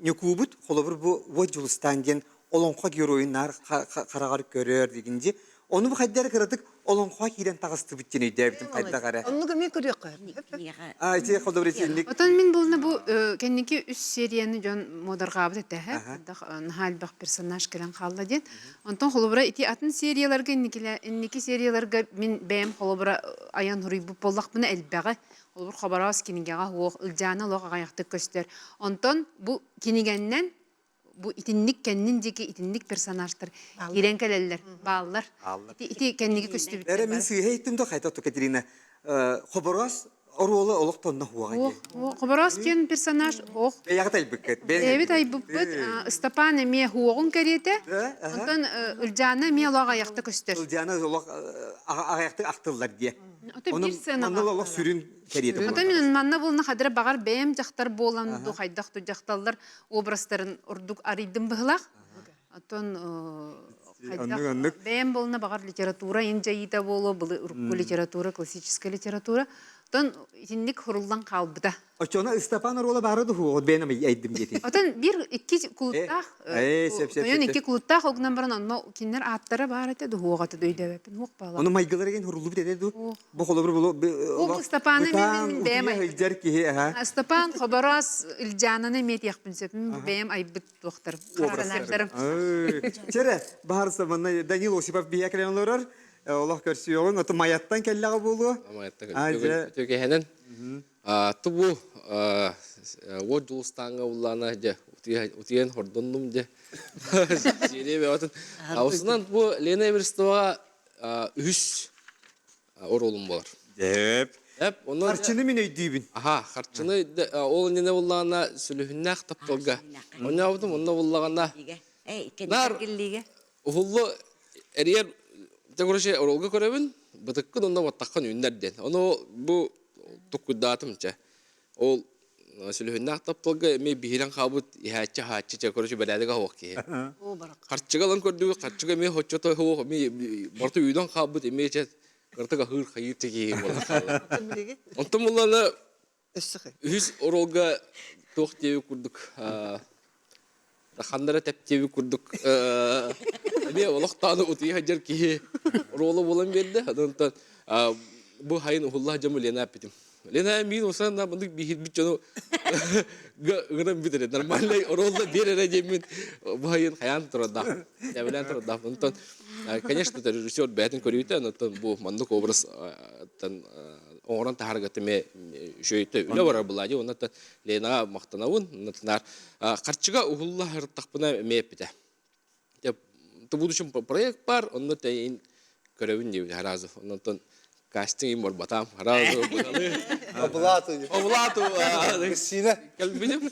Ньукуубут холобур бу Уот Дьулустаан диэн олоҥхо геройун наар хараҕар көрөр дигин дии. Ону бу хайдах эрэ кыратык олоҥхоҕо киирэн таҕыстыбыт диэн өйдөөбүтүм хайдах эрэ. Оннук эмиэ көрүөххэ. Аа ити холобур итинник. Отон мин булна бу кэнники үс серияны дьон муодарҕаабыт этэ хайдах наһаа элбэх персонаж кэлэн хаалла диэн. Онтон холобура ити атын серияларга инники серияларга мин бэйэм холобура айан суруйбут буоллахпына элбэҕи Олор Хобороос кинигэҕэ суох, Ылдьаана олох аҕыйахтык көстөр. Онтон бу кинигэннэн бу итинник кэннин диэки итинник персонажтар киирэн кэлэллэр, бааллар. Ити, ити кэнниги көстүбүттэр. Эрэ мин сыыһа иттим да хайта Катерина Хобороос оруола олох тонна хуоҕа дии. Хобороос диэн персонаж ох. Бэйэҕит айбыккыт. Бэйэбит айбыппыт. Ыстапаан эмиэ хуоҕун кэриэтэ. Онтон Ылдьаана эмиэ олох аҕыйахта көстөр. Ылдьаана олох аҕыйахтык ахтыллар диэ. Ото биир сыанаҕа. Манна олох сүрүн кэриэтэ Ото мин манна буолна хадыра баҕар бэйэм дьахтар буолан ду хайдах ду дьахталлар образтарын ордук арыйдым быһылаах. Оттон хайдах бэйэм буолна баҕар литература ин дьайыыта буолуо, урукку литература, классическая литература. Оттон итинник хуруллан хаалбыта. Оччоҕуна Ыстапаан оруола баара дуһу, от бэйэм айдым диэтин. Отон биир икки кулуттаах, тойон икки кулуттаах ол гынан баран онно кинилэр ааттара баар этэ дуһуоҕата өйдөөбөппүн хуох баала. Ону майгылар еген хуруллубут этэ ду. Бу холобур булу Бу Ыстапааны мен бэйэм айдьар киһи аха. Ыстапаан Хобороос Илдьаананы эмиэ этиэхпин сөп. Бэйэм айбыт туохтарым. Характердарым. Чэрэ, баһарса манна Данил Осипов биһиэ кэлэн олорор. Олох көрсүөҕүҥ, ото Майаттан кэллэҕэ буолуо. Майаттан үтүөкэһэнэн. Тубу уот Дьулустааҥҥа уллаана дьэ утуйан хордоннум дьэ. Сиэриэ бөҕөтүн. Аусынан бу Лена Эверстоваҕа үһүс оруолум буолар. Дьэп. Харчыны мин өйдүүбүн. Аха, харчыны ол иннинэ буллаҕына сүлүһүннээх тапталга. Онньообутум онно буллаҕына. Нар уһуллу эрийэр дьэ короче оруолга көрөбүн, бытыккын онно баттаххын үүннэр диэн. Ону бу туккуйдаатым чэ. Ол сүлүһүннээх тапталга эмиэ биһирэн хаалбыт иһээччи аһааччы чэ короче бэрээдэгэ суох киһи. Харчыга ылан көрдүгүт, харчыга эмиэ хоччото суох, эмиэ барыта үүнэн хаалбыт, эмиэ чэ кыртык аһыыр хайыыр киһи буолан хаалла. Онтон буллана үһүс оруолга туох диэбит курдук ханнара тэптиэбит курдук эмиэ олохтоон утуйа сылдьар киһи оруола буолан биэрдэ. Онтон бу хайын уһуллаах дьому Лена эппитим. Лена миин осанна мындык биһирбит дьону гынан бүтэрэ нормальный оруолла биэр эрэ диэммин бу хайын хайаан турардаах тэбилээн турардаах онтон конечно режиссер бэйэтин көрүүтэ онтон бу маннык образ оҥорон таһаарга эмиэ үчүгэйтэ үлэ барар была дии оннуттан Ленаҕа махтанабын оннутунаар харчыга уһулла сырыттахпына эмиэ эппитэ в будущем проект бар онно тэйин көрөбүн диэбит харазов оннуттан кастинг им барбатам харазов Облату. Облату. Кристина. Кэлбитим.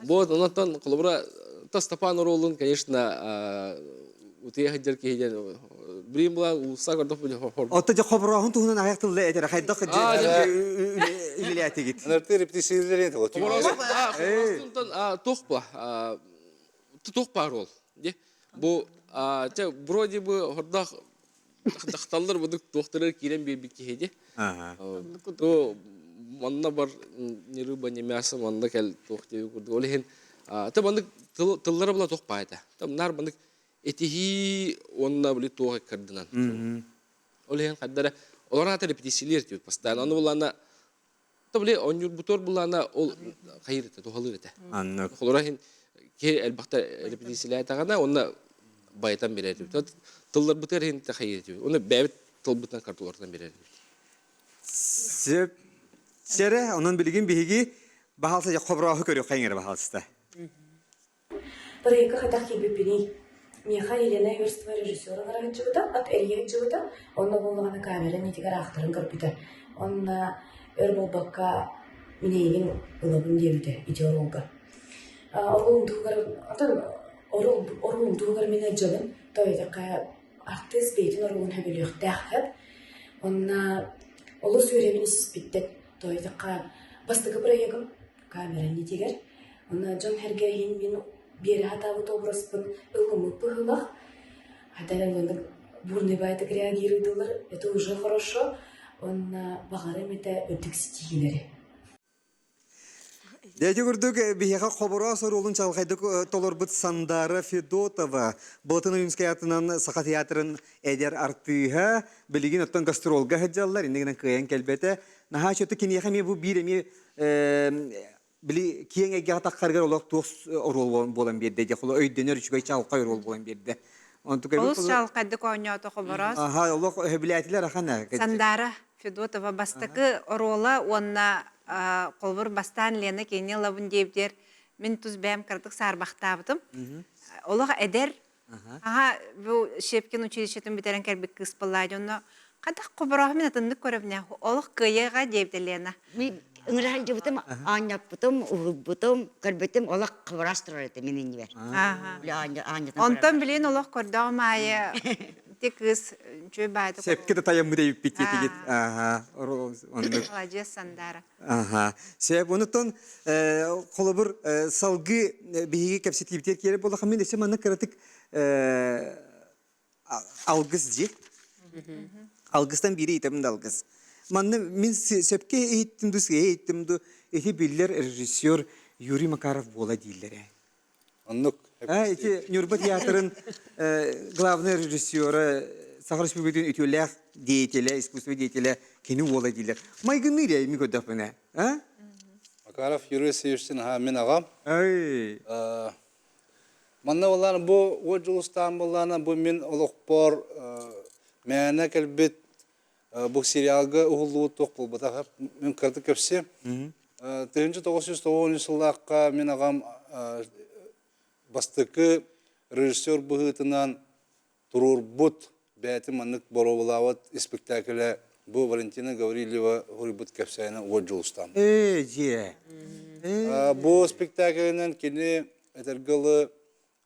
Вот, оннуттан холобура Тастапан оруолун, конечно, утуйа сылдьар киһи диэн билим була уулусса көрдөх Отто дьэ хобороһун туһунан аҕыйах тылла этэр хайдах үлэлээтигит? Ынырты репетициялэрин Хобороһунтан туох ба туох баар ол бу чэ вроде бы хордоох дьахталлар будук туохтарыгар киирэн биэрбит киһи ди то манна бар ни рыба ни мясо манна кэл туох диэби курдук ол иһин та маннык тыллара була туох баа этэ там наар маннык этиһии уонна били туох ыккардынан ол иһин хайдара олор аата репетициялиир диэбит постоянно ону булаана то били оонньуурбутуор булаана ол хайыр этэ туһалыыр этэ холоро иһин киһи элбэхтэ репетициялээтэҕинэ уонна байытан биэрэр этибит тылларбытыгар иһин хайыр этибит уонна бэйэбит тылбытынан картулартан биэрэр этибит Сөп. Сэрэ, онон билигин биһиги баһаалса хоброоһу көрүөххэ иҥэрэ баһаалыста. Бырайыакка хайдах киирбиппиний? Миэхэ Елена Эверстова режиссер ыҥыра сылдьыбыта, ат эрийэ сылдьыбыта, онно буоллаҕына камера иннитигэр аахтаран көрбүтэ. Онно өр буолбакка мин эйигин ылабын диэбитэ ити оруолга. Оруолум туһугар, оттон оруолум туһугар мин ыалдьабын, тоҕо диэтэххэ артыыс бэйэтин оруолун сөбүлүөхтээх сөп. Онно олус үөрэбин испиттэн, тоҕо диэтэххэ бастакы бырайыагым камера иннитигэр. Онно дьон-сэргэ иһин мин биэрэ сатаабыт образпын ылыммыт быһыылаах. Хата маннык бурный баайдык реагируйдулар, это уже хорошо. Уонна баҕарым этэ үрдүк ситиһиилэри. Дьэ курдук биһиэхэ Хобороос оруолун чаҕылхайдык толорбут Сандара Федотова Болотун Ойуунскай аатынан Саха театрын эдэр артыыһа билигин оттон гастролга сылдьаллар иннигинэн гынан кыайан кэлбэтэ. Наһаа чөтө киниэхэ эмиэ бу биир эмиэ били киэҥ эйгэҕэ таххарыгар олох туох оруол буолан биэрдэ дии холо өйдөнөр үчүгэй чаҕылхай оруол буолан биэрдэ. Олус чаҕылхайдык оонньоото Хобороос. Аха, олох өһөбүлээтилэр ахан. Сандара Федотова бастакы оруола уонна холобур бастаан Лена кини ылабын диэбитигэр мин тус бэйэм кыратык саарбахтаабытым. Олох эдэр Аха, бу Щепкин училищетын бүтэрэн кэлбит кыыс буоллаа дьонно хайдах хобороох мин атыннык көрөбүнэ олох кыайыаҕа диэбитэ Лена. Мин ыҥыра сылдьыбытым, оонньоппутум, уһулбутум, көрбүтүм олох хобороос турар этэ мин иннибэр. Онтон билин олох көрдөҕүм аайы ити кыыс Үчүгэй баайда Сепке да тайаммыт эбиппит диэтигит. Аха, оннук. Маладьыас Сандаара. Аха. Сөп, онутон холобур салгыы биһиги кэпсэтиибитигэр киирэр буоллахха мин өссө манна кыратык алгыс дии. Алгыстан биири ыйытабын да алгыс. Манна мин сөпкө иһиттим ду, сыыһа иһиттим ду, ити биллэр режиссер Юрий Макаров буола дииллэрэ. Оннук. Ити Ньурба театрын главный режиссера Саха Республикатын үтүөлээх деятелэ, искусство деятелэ кини уола дииллэр. Майгынныыр ээ, мин көрдөхпүнэ. А? Макаров Юрий Васильевич наһаа мин аҕам. Ай. Манна буоллаана бу уот дьулустаан буоллаана бу мин олохпор мээнэ кэлбит бу сериалга уһуллубут туох буолбатах мин кыратык кэпсиэм. 1993 сыллаахха мин аҕам бастакы режиссер быһыытынан туруорбут бэйэтин маннык боруобалаабыт испэктээкилэ бу Валентина Гаврильева суруйбут кэпсээнэ Уот Дьулустаан. Ээ, дьиэ. Бу спектаклынан кини этэргэ дылы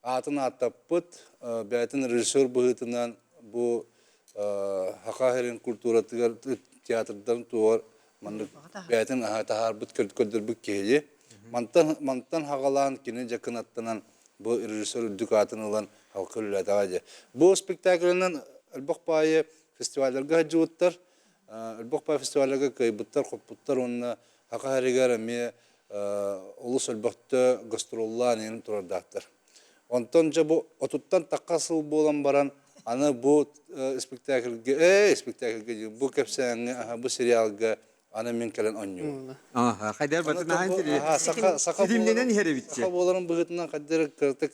аатын ааттаппыт, бэйэтин режиссер быһыытынан бу Саха сирин культуратыгар театрдарын туһугар маннык бэйэтин таһаарбыт көрдөрбүт киһи. Мантан мантан хаҕалаан кини дьакынаттанан бу режиссер үрдүк аатын ылан халка үлэлээтэҕэ дии. Бу спектаклынан элбэх баайы фестивалларга сылдьыбыттар, элбэх баай фестивалларга кыайбыттар, хоппуттар уонна Саха сиригэр эмиэ олус элбэхтэ гастроллаан иһин турардаахтар. Онтон дьэ бу отуттан тахха сыл буолан баран аны бу спектакльгэ ээ спектакльгэ бу кэпсээҥҥэ бу сериалга аны мин кэлэн онньуубун. Хайдар батын ситимнэнэн иһэр эбитчи. Саха буоларын быһыытынан хайдар кыратык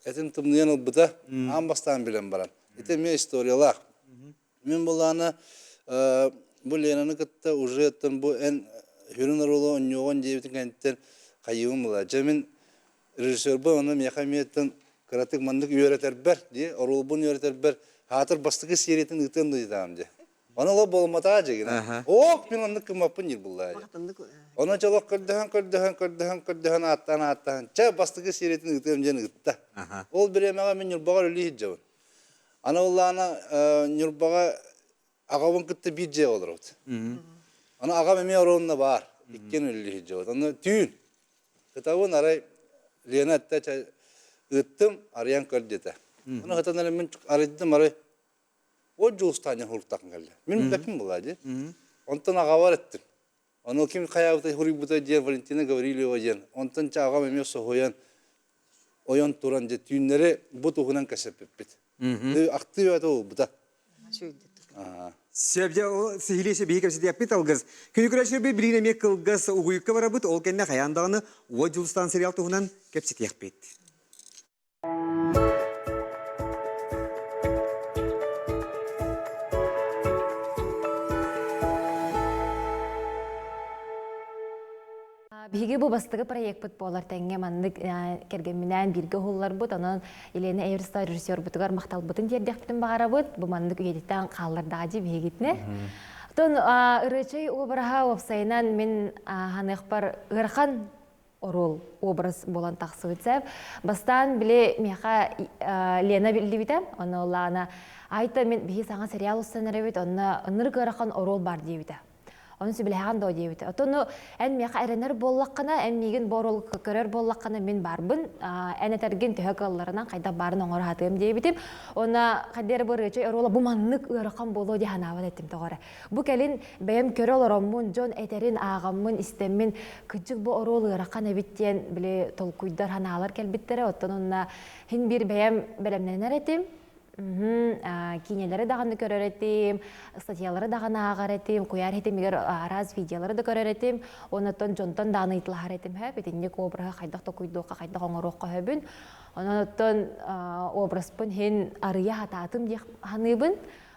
этин тымныйан ылбыта аан бастаан билэн баран. Ити эмиэ историялаах. Мин былаана бу Ленаны кытта уже оттон бу эн хүрүн оруолу онньуоҕун диэбитин кэнниттэн хайыыбын була. Дьэ мин режиссербун ону миэхэ эмиэ кыратык маннык үөрэтэрбэр дии оруолбун үөрэтэрбэр хаатыр бастакы сериятын ыытыам да диэтаҕым дии. Ону олох буолумматаҕа дьигинэ. Ок, мин оннук гыммаппын диир буллаа дии. Ону дьолох көрдөһөн, көрдөһөн, көрдөһөн, көрдөһөн, ааттаан, ааттаан, чэ, бастакы сериятын ыытыам диэн ыытта. Ол бириэмэҕэ мин Ньурбаҕа үлэлии сылдьабын. Аны оллаана Ньурбаҕа аҕабын кытта биир дьиэҕэ олоробут. Аны аҕам эмиэ оруонна баар. Иккиэн үлэлии сылдьабыт. Аны түүн кытабын арай Лена эттэ ыыттым, арыйан көр диэтэ. Ону хатан эрэ мин арыйдым арай Ол Дьулустаанньа хуруктахан кэллэ. Мин билбэппин буолаа дии. Онтон аҕабар эттим. Ону ким хайаабыта хуруйбута диэн Валентина Гаврильева диэн. Онтон чэ аҕам эмиэ соһуйан ойон туран дьэ түүннэри бу туһунан кэпсэппиппит. Ахтыы бөҕөтө буолбута. Сөп дьэ ол сиһилии биһи кэпсэтиэхпит алгыс. Күнү көрөөччүлэрбит билигин эмиэ кылгас угуйукка барабыт. Ол кэннэ хайаан даҕаны Уот Дьулустаан сериал туһунан кэпсэтиэхпит. Биһиги бу бастакы проекпыт буолар тэҥҥэ маннык кэргэмминээн бииргэ уһулларбыт, онон Елена Эверстова режиссербутугар махталбытын тиэрдиэхпитин баҕарабыт. Бу маннык үйэтиттэн хааллардаҕа дии биһигитинэ. Оттон ырыачай уобараһа уопсайынан мин ханыахпар ыарахан оруол образ буолан тахсыбыт сэп. Бастаан били миэхэ Лена биллибитэ, онно Лана айта мин биһи саҥа сериал устан эрэбит, онно ынырык ыарахан оруол бар диэбитэ. Ону сөбүлэһэҕин доо диэбитэ. Оттон эн миэхэ эрэнэр буоллаххына, эн миигин бу оруол көрөр буоллаххына мин барбын, эн этэргин төһө кыалларынан хайдах баарын оҥоро сатыам диэбитим. Уонна хайдах эрэ бу ырыачай оруола бу маннык ыарахан буолуо дии санаабат этим тоҕо эрэ. Бу кэлин бэйэм көрө олороммун, дьон этэрин ааҕаммын, истэммин, кырдьык бу оруол ыарахан эбит диэн били толкуйдар, санаалар кэлбиттэрэ. Оттон онно син биир бэйэм бэлэмнэнэр этим. Киинэлэри даҕаны көрөр этим, статьялары даҕаны ааҕар этим, куйаар ситимигэр араас видеолары да көрөр этим. Онон дьонтон даҕаны ыйыталаһар этим. Итинник обраһы хайдах толкуйдуохха, хайдах оҥоруохха сөбүн. Онон оттон образпын иһин арыйа сатаатым диэх саныыбын.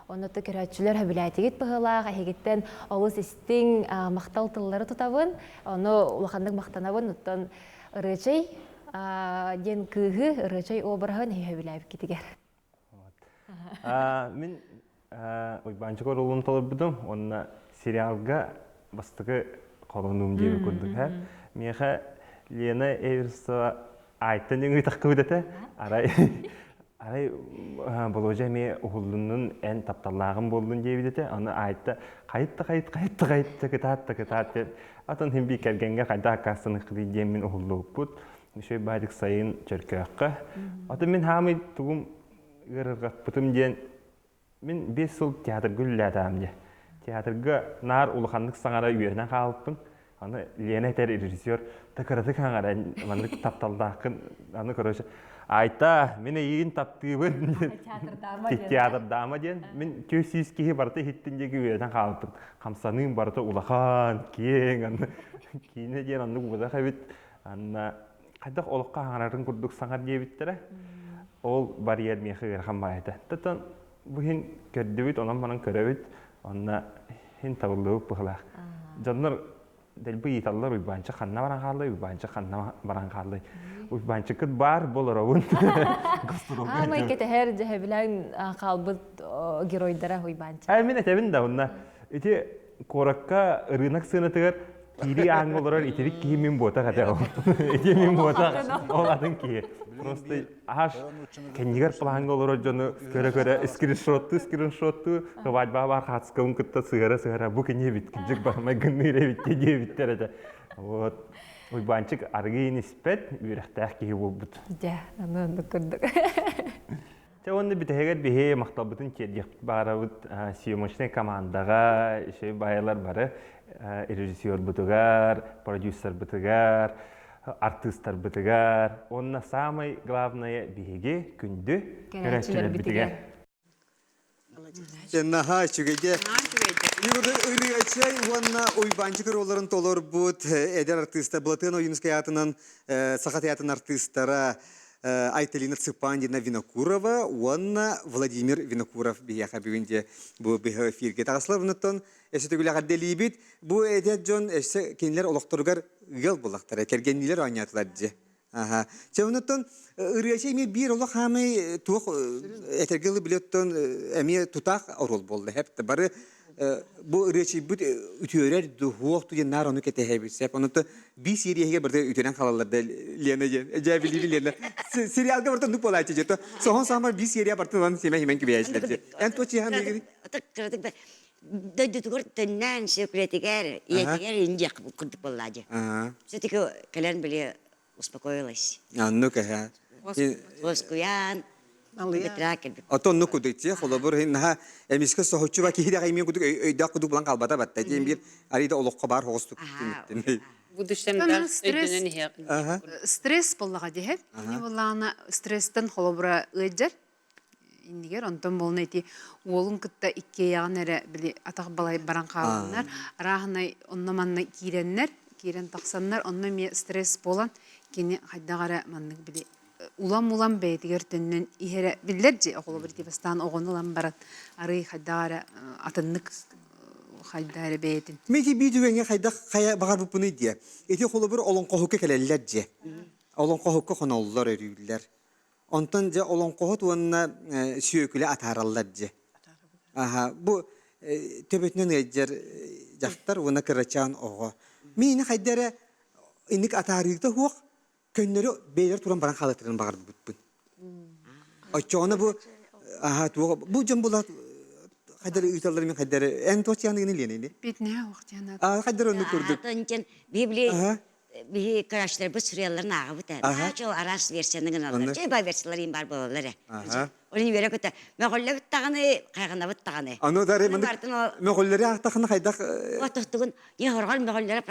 Онно көрөөччүлэр сөбүлээтигит быһыылаах, эһигиттэн олус истиҥ махтал тыллары тутабын. Ону улаханнык махтанабын. Оттон Ырыачай диэн кыыһы Ырыачай обраһын эһи сөбүлээбиккитигэр. Мин Уйбаанчык оруолун толорбутум уонна сериалга бастакы холонуум диэби курдук. Миэхэ Лена Эверстова Айтан үҥүү таххыбыт этэ. Арай Арай Болуодьа эмиэ уһуллуннун эн тапталлааҕым буоллун диэбит этэ. Аны Айта хайыт да хайыт, хайыт да хайыт да кытаат да кытаат диэн атын иһин биир кэргэҥҥэ хайдах аккаастаныаххытый диэммин уһуллубуппут. Үчүгэй баадык сайын Чөркөөххө. Атын мин хаамый тугум ыарырҕаппытым диэн Мин 5 сыл театрга үлэлээтэҕим дии. Театрга наар улаханнык саҥара үөрэнэн хаалбыппын. Аны Лена этэр режиссер да кыратык хаҥара маннык тапталлааххын аны короче Айта, мин эйигин таптыыбын театрдаама диэн. Мин 400 киһи барыта иһиттин диэки үөрэнэн хаалбыппын. Хамсаныым барыта улахан, киэҥ, аны киинэ диэн оннук буолах эбит. Анна хайдах олоххо хаҥарарын курдук саҥар диэбиттэрэ. Ол барьер миэхэ ыарахан баайата. Тотон бу иһин көрдүбүт, онон-манан көрөбүт, онно иһин табыллыбыт быһылаах. Дьоннор дэлби ыйыталлар Уйбаанчык ханна баран хааллай, Уйбаанчык ханна баран хааллай. Уйбаанчыккыт баар болоробун. Аамай кэтэһэр дьэһэбилээн хаалбыт геройдара Уйбаанчык. Э, мин этэбин да, онно ити куоракка ырыынак сыанатыгар киирии ааҥҥа олорор итирик киһи мин буотах этэ ол. Ити мин буотах, ол атын киһи. Просто аш кэннигэр плаҥҥа олорор дьону көрө-көрө скриншоттуу скриншоттуу свадьбаҕа баар хаацкабын кытта сыһара-сыһара бу кини эбит кырдьык бармай гынныыр эбит диэбиттэр этэ. Вот. Уйбаанчык арыгы иһин испэт, үөрэхтээх киһи буолбут. Дьэ, аны оннук курдук. Чэ уонна бүтэһигэр биһи махталбытын тиэрдиэхпит баарабыт съемочнай командаҕа, үчүгэй баайалар бары режиссербутугар, продюсербытыгар, артыыстарбытыгар уонна самый главное биһиги күндү көрөөччүлэрбитигэр. Наһаа үчүгэйде. Ырыачай уонна Уйбаанчык оруолларын толорбут эдэр артыыста Былатыан Ойуунускай аатынан Саха театрын артыыстара Айталина Цыпандина Винокурова уонна Владимир Винокуров биһиэхэ бүгүн дьэ бу быһа эфиргэ таҕыслар. Онуттан өссө төгүл эҕэрдэлиибит. Бу эдэр дьон өссө кинилэр олохторугар ыал буоллахтара, кэргэнниилэр оонньоотулар дьэ. Аха. Чэ, онуттан ырыача эмиэ биир олох хаамай туох этэргэ ылы билеттон эмиэ тутаах оруол буолла. Хэп бары бу ырыачыйбыт үтүөрэр дуһуох диэн наар ону кэтэһэбит сеп онута би серияһыгар барыта үтүөрэн хаалаллар да Лена диэн дьэ билиби Лена сериалга барыта оннук буолааччы дьэ соһон саамар би серия барытын ылан симэ химэн кибиһээчилэр дьэ эн туох чиһан кыратык дойдутугар төннөөн сөкүлэтигэр ийэтигэр индиэх курдук буоллаа дьэ все-таки кэлэн били успокоилась. Аннук эһэ. Уоскуйан, Ото оннук кудук ти холобур наха эмискэ соһуччу ба киһи дэҕэ имиэн кудук өйдөөх кудук булан хаалбата батта диэн биир арыйда олоххо баар хоҕустук түмүттэн. Стресс боллаҕа диһэр. Кини боллаҕына стресстэн холобура ыалдьар. иннигэр онтон буолна ити уолун кытта иккиэйэҕин эрэ били атах балай баран хааланнар арааһынай онно-манна киирэннэр киирэн тахсаннар онно эмиэ стресс буолан кини хайдах эрэ маннык били улам-улам бэйэтигэр төннөн иһэрэ биллэр дьи оҕолобор ити бастаан оҕону ылан баран арый хайдах эрэ атыннык хайда эрэ бэйэтин Мин ити биир түгэҥҥэ хайдах хайа баҕарбыппыный диэ. Ити холобур олоҥхоһукка кэлэллэр дьиэ. Олоҥхоһукка хоноллор, өрүүллэр. Онтон дьэ олоҥхоһут уонна сүөкүлэ атаараллар дьэ. Аха, бу төбөтүнэн ыалдьар дьахтар уонна кырачаан оҕо. Миини хайда эрэ инник атаарыыта суох көннөрү бэйэлэр туран баран хаалыттарын баҕарбыппын. Оччоҕуна бу аха туох бу дьон була хайдары ыыталлар мин хайдары эн туох чианыгын илиэнини? Битнэ охтиана. А хайдары оннук курдук. Библия биһи көрөөччүлэрбит суруйалларын ааҕабыт ээ. Наһаа араас версияны гыналлар. Чэй бай версиялар иин баар буолаллар ээ. Олин үөрэ көтө. Мөҕүллэбит даҕаны, хайҕанабыт даҕаны. Аны дары мөҕүллэри аахтахына хайдах Отохтугун не хорҕор мөҕүллэрэ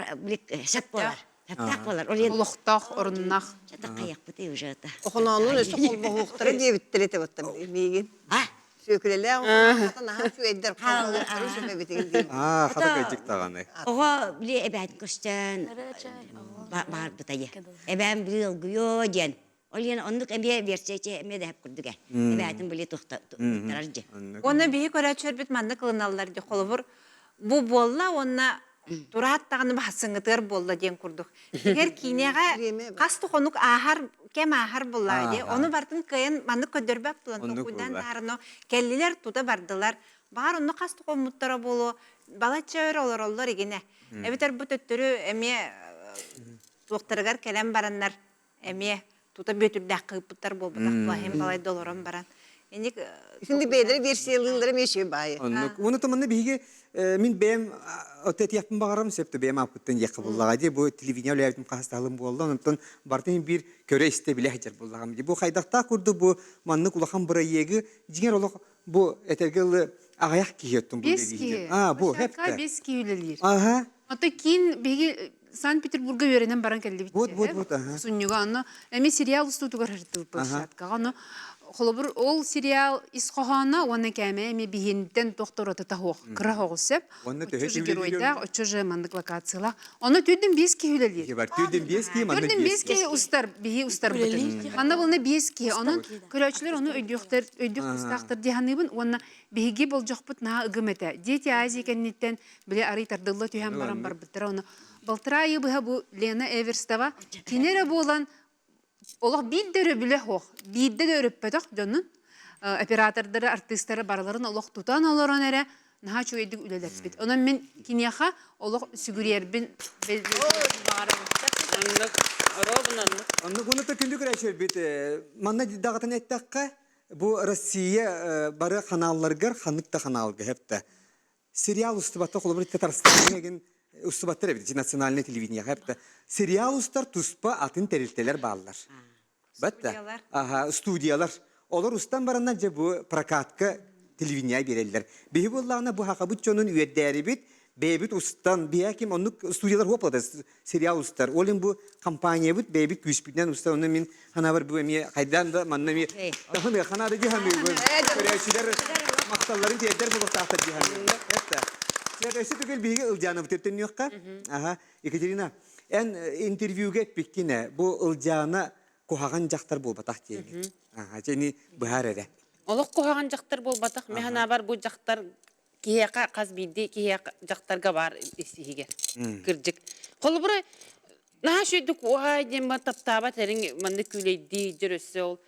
сеп буолар. Септаах буолар. Олин олохтоох оруннах. Чата хайахпыты уже это. Охоноонун өссө холбоһуохтара диэбиттэр этэ баттам миигин. Сүөкүлэлээх оҕолорун наһаа үчүгэйдэр холбоһуохтарын сөп эбитигин диэн. Аа, хата кыдьык даҕаны. Оҕо били эбээтин көстөн баарбыта Эбээм били ылгыйоо диэн. Ол иһин оннук эмиэ версия эмиэ дэһэп курдук ээ. Эбээтин били туттарар дьи. Уонна биһи көрөөччүлэрбит маннык ылыналлар дии холобур бу буолла уонна тураат даҕаны баһассыҥҥытыгар буолла диэн курдук. Тигэр киинэҕэ хас да хонук ааһар кэм ааһар буоллаҕа дии. Ону бартын кыайан маннык көрдөрбөт буолан толкуйдаан таарыно кэллилэр тута бардылар. Баҕар онно хас да хоммуттара буолуо балачча өр олороллор игинэ. Эбэтэр бу төттөрү эмиэ туохтарыгар кэлэн бараннар эмиэ. Тута бүөтүрдээх кыыппыттар буолбатах була, балай долорон баран. Инник Итинник бэйэлэрэ версиялыыллара эмиэ үчүгэй баайы. Оннук. Уонна манна биһиги мин бэйэм этиэхпин баҕарам сөп да бэйэм ааппыттан диэххэ буллаҕа дии бу телевидение үлээбитим хаһыстаһылым буолла онтон барытын биир көрө-истэ билэ сылдьар буоллаҕым дии бу хайдахтаах курдук бу маннык улахан бырайыагы дьиҥэр олох бу этэргэ дылы аҕыйах киһи оттон бу Бес киһи. А бу Площадка бес киһи үлэлиир. Аха. Ото киин биһиги Санкт-Петербурга үөрэнэн баран кэллибит. Вот, вот, вот, ага. Сунньуга онно эми сериал устуутугар ырытыбыт площадкаҕа. Ону холобур ол сериал ис хоһооно уонна кээмэйэ эми биһиэнтэн тохторото таһуох кыра оҕус сөп. Уонна төһө Оччо же геройдаах, оччо же маннык локациялаах. Ону түрдүн биэс киһи үлэлиир. Бар түрдүн биэс киһи, манна Түрдүн биэс киһи устар, биһи устарбытын. Манна булна биэс киһи. Онон көрөөччүлэр ону өйдүөхтэр, өйдүөх тустаахтар дии саныыбын уонна биһиги болдьохпут наһаа ыгым этэ. Дети Азии кэнниттэн били арый тардылла түһэн баран барбыттара. Ону балтараа ыйы быһа бу Лена Эверстова кини эрэ буолан олох биир да өрөбүлэ суох, биирдэ да өрөппөтөх дьонун оператордары, артыыстары барыларын олох тутан олорон эрэ наһаа үчүгэйдик үлэлэппит. Онон мин киниэхэ олох сүгүрүйэрбин баҕарабын. Оннук, оруобун оннук. Оннук уонна күндү көрөөччүлэрбит манна даҕатан эттэххэ, бу Россия бары ханаалларыгар ханнык да ханаалга хэптэ. Сериал устубатта холобур Татарстаҥҥа эгин устубаттар эбит национальный телевидение хэптэ. Сериал устар туспа атын тэрилтэлэр бааллар. Батта. Аха, студиялар. Олор устан бараннар дьэ бу прокатка телевидение биэрэллэр. Биһи буоллаҕына бу хахабыт дьонун үөрдээрибит, бэйэбит устан, биһи ким оннук студиялар хуоплата сериал устар. Ол иһин бу компаниябыт бэйэбит күүспүтүнэн устар. Онно мин ханаабар бу эмиэ хайдаан да манна эмиэ таһыныа ханаада дии саныыбын. Көрөөччүлэр махталларын тиэрдэр буолуохтаахтар дии саныыбын. Это. Өссө түгэл биһиги Ылдьаанабыт төннүөххэ. Аха, Екатерина, Эн интервьюга эппиккин ээ, бу Ылдьаана куһаҕан дьахтар буолбатах диэҥҥин. Аха, дьэни быһаар эрэ. Олох куһаҕан дьахтар буолбатах. Мин санаабар бу дьахтар киһиэхэ хас биирдии киһиэхэ дьахтарга баар ис-иһигэр. Кырдьык. Холобура, наһаа үчүгэйдик уһаай диэн бар таптаабат эриҥ маннык күүлэйдии дьэр өссө ол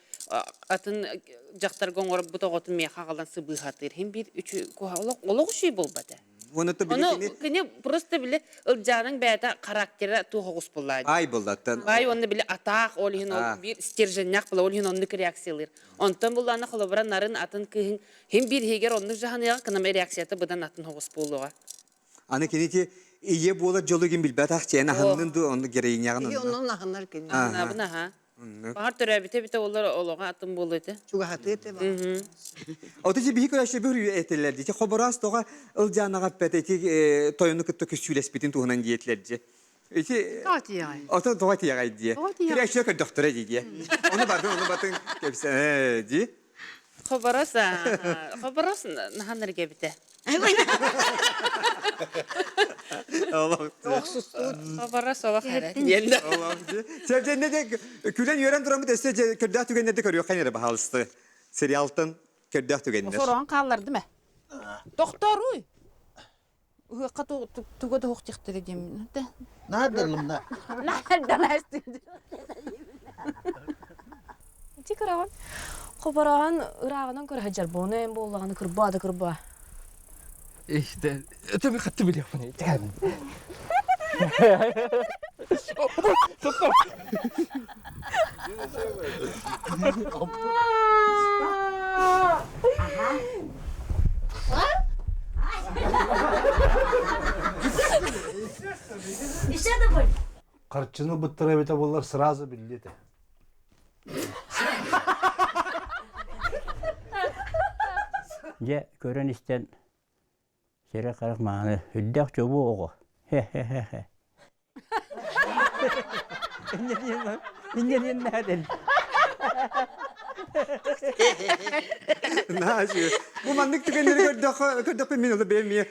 атын дьахтарга оҥорбут оҕотун миэхэ аҕалан сыбыыһатыыр. Хин биир үчү олох олох үчүгэй буолбата. Уонна то били Ону кини кини просто били Ылдьааныҥ бэйэтэ характера туох оҕус буллаа дии. Ай буллаттан. Баай уонна били атаах ол иһин ол биир стерженнээх була ол иһин оннук реакциялыыр. Онтон буллаана холобура нарын атын кыыһын хин биир иһигэр оннук жаһаныаҕа кынам реакцията быдан атын оҕус буолуоҕа. Аны кини ти ийэ буолар дьолу ким билбэтэх чээн аһыннын ду онну героиняҕын Ийэ оннун аһынар кини. Аһынабын аха. Баҕар төрөөбүтэ эбитэ олор олоҕо атын буолуо этэ. Чугаһатыы этэ баҕар. Ото же биһи көрөшө бір этилер дии. Хобороос тоҕо Ылдьаанаҕа эппэт ити тойону кытта көссүүлэспитин туһунан диэтилэр дии. Ити Тоҕо тиэҕэй? Ото тоҕо тиэҕэй дии. Тоҕо тиэҕэй? Кирээччилэр көрдөхтөрө дии дии. Ону бардын, ону батын кэпсэ дии. Хобороос Хобороос наһаа эргэбитэ. Хобороос олох эрэ. Сэрдэнне де күлэн үөрэн тураммыт өссө көрдөөх түгэннэрде көрүөххэ эрэ баһаалысты. Сериалтан көрдөөх түгэннэр. Сороҕун хааллардым ээ. Тохтооруй. Ыһыахха туга да уһуктихтэрэ диэммин. Наардалымна. Наардалаастын. Ити кыраҕын хобороон ырааҕынан көрө сылдьар буону эн буоллаҕына кырбаа да кырбаа. Иште, это би хатты билиэхпин. Харчыны быттара эбитэ буоллар сразу биллиэ этэ. Дьэ, көрөн-истэн сирэ-харах мааны үрдээх чобуо оҕо. Хе-хе-хе-хе. Инньэ диэн Наачы. Бу маннык түгэннэри көрдөххө, көрдөхпүн мин оло бэйэм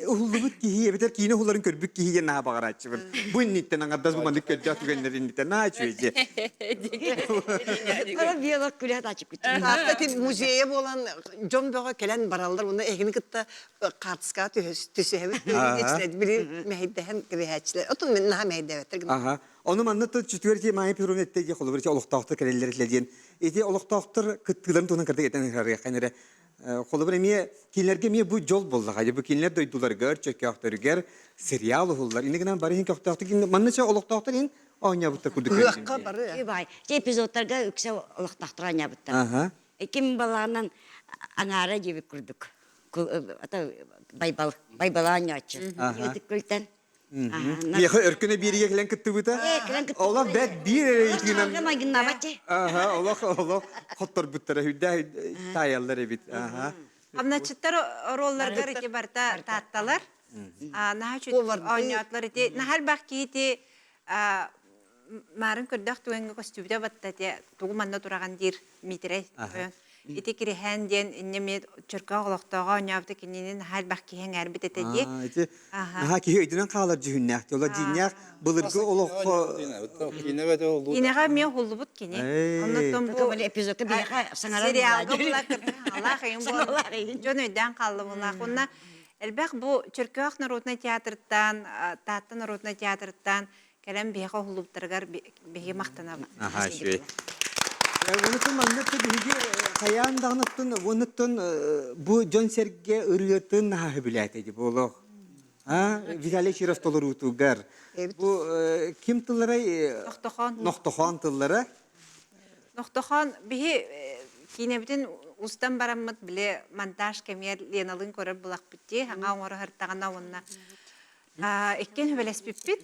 уһуллубут киһи эбэтэр киинэ уһулларын көрбүт киһи диэн наһаа баҕарааччыбын. Бу инниттэн аҥардас бу маннык көрдөөх түгэннэр инниттэн наачы дьэ. Ара биэлок күлэ тачыппыт. Таатта ити музейа буолан дьон бөҕө кэлэн бараллар уонна эһигини кытта хаартыскаҕа түсүһэбит били мэһэйдэһэн кэбиһээччилэр отун мин наһаа мэһэйдээбэттэр Аха. Ону манна чүтүгэр ти Майя Петровна этте дии холобур ити олохтоохтор кэлэллэр этилэр диэн. Ити олохтоохтор кыттыыларын туһунан кырдык этэн ыһарыахха эрэ. Холобур эмиэ кинилэргэ эмиэ бу дьол буоллаҕа. Бу кинилэр дойдуларыгар, чөкөөхтөрүгэр сериал уһуллар. Ини гынан бары иһин көхтөөхтүк манна чэ олохтоохтор иһин. оонньообуттар курдук Ыһыахха бары. Бай. Те эпизодтарга үксэ олохтоохтор оонньообуттар. Аха. Ким балаанан аҥаара диэбит курдук. Байбал, байбала оонньооччу. Аха. Ытык күлтэн. Миэхэ өркүнэ биэригэ кэлэн кыттыбыта. Олох бэт биир эрэ ыйытыынан. Аха, олох олох хотторбуттара үрдээх таайаллар эбит. Аха. Хамначчыттар оруолларыгар ити барыта таатталар. Наһаа үчүгэй оонньоотулар ити наһаа элбэх киһи маарын көрдөөх түгэҥҥэ көстүбүтэ батта ити тугу манна тураҕын диир Миитэрэй ити Кириһээн диэн инньэ эмиэ Чөркөөх олохтооҕо оонньообута кинини наһаа элбэх киһи эҥээрбит этэ дии. Ити наһаа киһи өйдөнөн хаалар дьүһүннээх. Ола дьиҥнээх былыргы олоххо Кинэҕэ эмиэ уһуллубут кини. Оннуттан бу эпизодка биһиэхэ саҥарар сериалга була кырдьаҕалаах ыйын буолан дьон өйдөөн хаалла булаах. Уонна элбэх бу Чөркөөх народнай театрыттан, Таатта народнай театрыттан кэлэн биһиэхэ уһуллубуттарыгар биһиги махтанабыт. Аха, үчүгэй. Онуттан маннык биһиги хайаан даҕаныттан уонуттан бу дьон-сэргэ ырыатын наһаа сөбүлээтэ дии буолуох. А Виталий Чиров толоруутугар бу ким тылларай? Нохтохон. Нохтохон тыллара. Нохтохон биһи киинэбитин устан бараммыт били монтаж кэмигэр Леналыын көрөр булахпыт дии хаҥа оҥоро сыртаҕына уонна Иккиэн сүбэлэспиппит,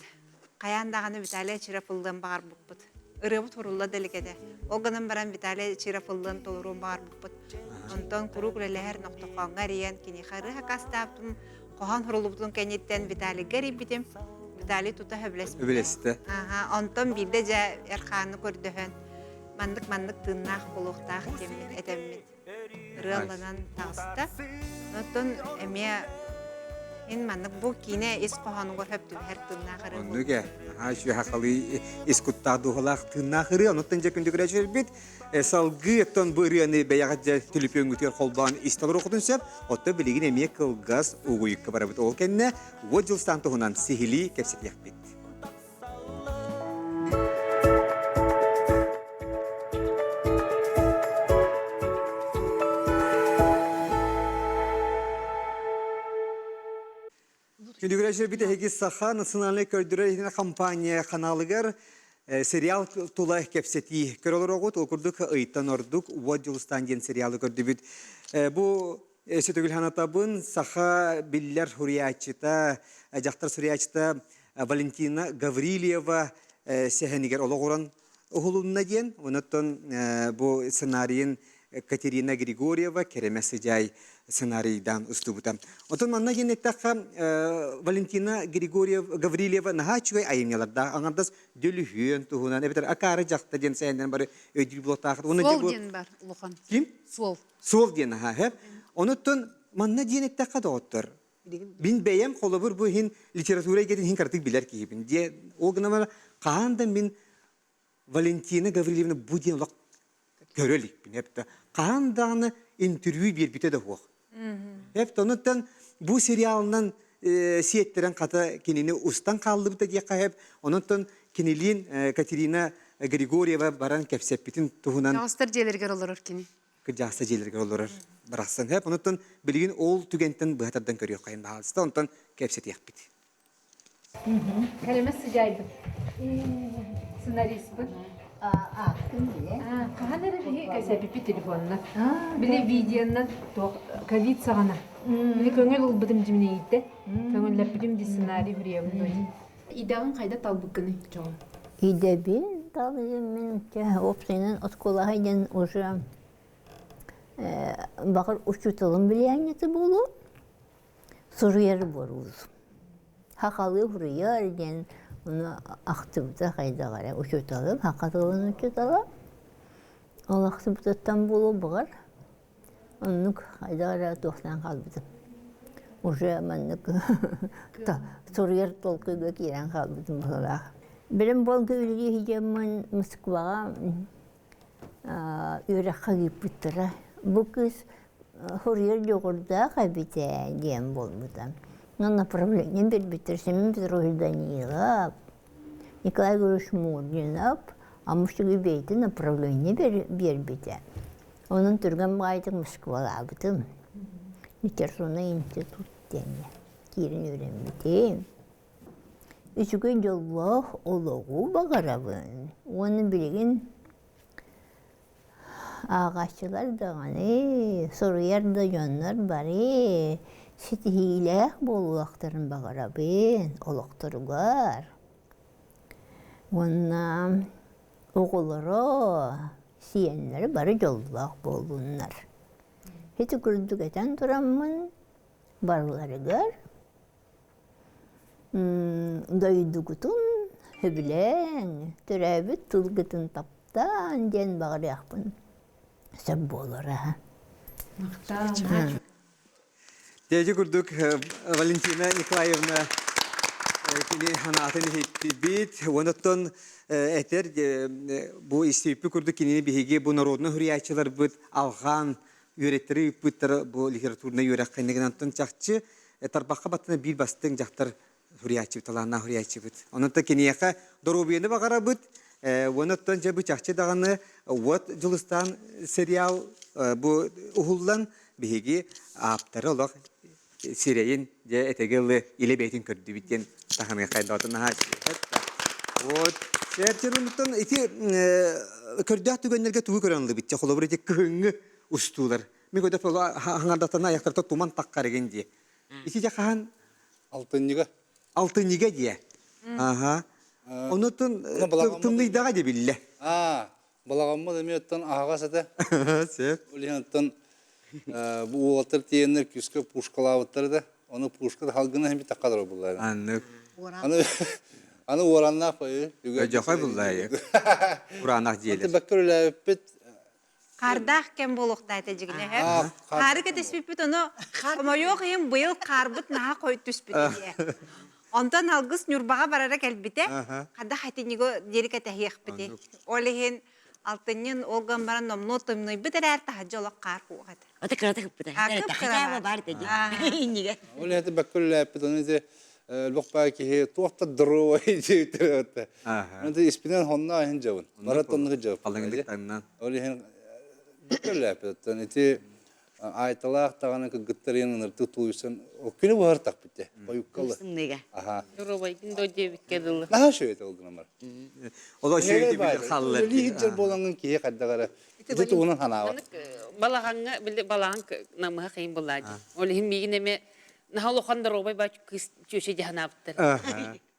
хайаан даҕаны Виталий Очиров ыллыан баҕарбыппыт. Ырыабыт сурулла да илик этэ. Ол гынан баран Виталий Очиров ыллыан толоруон баҕарбыппыт. Онтон куруук үлэлэһэр Нохтохооҥҥо эрийэн киниэхэ ырыа сакаастаабытым, хоһоон суруллубутун кэнниттэн Виталийга эрийбитим. Виталий тута сөбүлэспитэ. Сөбүлэстэ. Аха, онтон биирдэ дьэ Эрхааны көрдөһөн маннык-маннык тыыннаах буолуохтаах диэммит этэммит. ырыалланан таҕыста. Оттон эмиэ мин маннык бу киинэ ис хоһоонугар сөп түбэһэр тыыннаах ырыа Оннук ээ. Наһаа үчүгэй хахалыы ис куттаах дууһалаах тыыннаах ырыа. Онуттан дьэ күндү көрөөччүлэрбит салгыы оттон бу ырыаны бэйэҕит дьэ түлүпүөҥҥүтүгэр холбоон истэ олоруоххутун сөп. Оттон билигин эмиэ кылгас угуйукка барабыт. Ол кэннэ Уот Дьулустаан туһунан сиһилии кэпсэтиэхпит. Күндүгүрэ эһиги Саха национальнай көрдөрөр иһинэ компания ханаалыгар сериал тула кэпсэтии көрө олороҕут. Ол курдук ыйтан ордук Уот Дьулустаан диэн сериалы көрдүбүт. Бу Өссө санатабын, саха биллэр суруйааччыта, дьахтар суруйааччыта Валентина Гаврильева сэһэнигэр олоҕуран уһулунна диэн. Онон бу сценарийын Катерина Григорьева Кэрэмэ Сыдьаай сценарийдаан устубута. Оттон манна диэн эттэххэ, Валентина Григорьева Гаврильева наһаа үчүгэй айымньылардаах аҥардас Дөлүһүөн туһунан эбэтэр Акаары дьахта диэн сэһэннэрин бары өйдүүр буолуохтааххыт. Суол диэн бар улахан. Ким? Суол. Суол диэн аһаа һэп. Онуттан манна диэн эттэххэ доҕоттор, мин бэйэм холобур бу иһин литература эйгэтин иһин кыратык билэр киһибин. Диэ ол гынан хаһан да мин Валентина Гаврильевна бу диэн олох көрө иликпин. Эптэ хаһан даҕаны интервью биэрбитэ да суох. Эптэ онуттан бу сериалынан сиэттэрэн хата кинини устан хааллыбыта диэххэ сөп. Онуттан кинилиин Катерина Григорьева баран кэпсэппитин туһунан Кырдьаҕастар дьиэлэригэр олорор кини. Кырдьаҕастар дьиэлэригэр олорор барахсан. Сөп. Онуттан билигин ол түгэнтэн быһа тардан көрүөххэйин баһаалыста. Онтон кэпсэтиэхпит. Кэлэмэс сыдьаайбыт. Сценаристпыт. Хаһан эрэ биһи кэсэпиппит телефонна. Били видеонан туох ковид саҕана. Били көҥүл ылбытым дьиминэйиттэ. Көҥүллэппитим ди сценарий суруйабын. Идэҕин хайда талбыккыный чоҕун? Идэбин талыйым мин уопсайынан оскуолаҕа диэн уже баҕар учууталым влияниета буолуо суруйар буолуум. Сахалыы суруйар диэн ону ахтыбыта хайдах эрэ учууталым саха тылын учуутала. Ол ахтыбытыттан буолуо баҕар оннук хайдах эрэ туохтаан хаалбытым. Уже маннык суруйар толкуйга киирэн хаалбытым быһыылаах. Билим буолга үлэлии сылдьаммын Москваҕа үөрэххэ ыыппыттара. Бу кыыс суруйар дьоҕурдаах эбит ээ диэн буолбута. Но направление биэрбиттэр Семен Петрович Данилов, Николай Григорьевич Мурдинов, Амуштугу бэйэтин направление биэрбитэ. Онон түргэн баҕайытык Москвалаабытым. Литературнай институт диэҥҥэ киирэн үөрэммитим. Үчүгэй дьоллоох олоҕу баҕарабын уонна билигин ааҕааччылар даҕаны, суруйар да дьоннор бары ситиһиилээх буолуохтарын баҕарабын олохторугар. Уонна оҕолоро, сиэннэрэ бары дьоллоох буоллуннар. Ити курдук этэн тураммын барыларыгар дойдугутун сөбүлээҥ, төрөөбүт тылгытын таптаан диэн баҕарыахпын сөп буолара. Дьэ курдук Валентина Николаевна кини санаатын иһиттибит. Онон этэр бу истииппит курдук кинини биһиги бу народнай суруйааччыларбыт алҕаан үөрэттэри ыыппыттара бу литературнай үөрэххэ иннигин онтон чахчы тарбахха баттана биир бастыҥ дьахтар суруйааччыбыт, талааннаах суруйааччыбыт. Онон киниэхэ доруобуйаны баҕарабыт. Онон дьэ бу чахчы даҕаны Уот Дьулустаан сериал бу уһуллан биһиги ааптары олох сирэйин дьэ этэги ылы илэ бэйэтин көрдүбүт диэн таһыныаххай доотун наһаа Вот. Сэрчерунуттан ити көрдөөх түгэннэргэ тугу көрөн ылыбыт? Холобур ити кыһыҥҥы устуулар. Мен көдө хаҥардатана аяктарта туман таххарыгын дии. Ити дьэ хаһан Алтынньыга. Алтынньыга диэ. Аха. Онутун тымныйдаҕа дии биллэ. Аа, балаҕаммыт эмиэ оттон аһаҕас этэ. Сөп. Ол иһин оттон бу уолаттар тиийэннэр күүскэ пушкалаабыттар этэ. Ону пушка халгына иһин таххалар буллар. Аннык. Аны аны уораннаах байы. Дьохой буллай. Ураанах диэлэр. Бэккер үлээбиппит Хаардаах кэм буолуохтаа этэ дьигинэ Хаары кэтэспиппит ону хомойуох иһин быйыл хаарбыт наһаа хойут түспүтэ дии. Онтон алгыс Ньурбаҕа барара кэлбитэ. Хадах этиниго диэри кэтэһиэхпити. Ол иһин алтынньын ол гынан баран номнуо тымныйбыт эрээр таһырдьа олох хаар хуох этэ. Ата кырата кыппыта. Хотя бы бар ити. Инниге. Ол это бэккүллээппит ону ити элбэх баа киһи туох да здоровый диэбиттэр. Аны испинэн хонно иһин дьабын. Барат оннук дьабын. Халыҥдык таҥнан. Ол иһин бэккүллээппит. Ити Айталаах даҕаны кыргыттар ыныртык тулуйсан күнү буһар тахпыт Ойуккалы. Аха. Доруобайгын до диэбиккэ дылы. Наһаа үчүгэй ол гынамар. Оло үчүгэй билэр халлар. Үлэлии сылдьар буолаҥҥын киһи хайдах эрэ ити тугунан ханаабат. Балаҕаҥҥа били балаҕан намыһах иһин булаадьы. Ол иһин миигин эмэ наһаа улахан доруобай бач кыыс чүөчэ дьаһанаабыттар.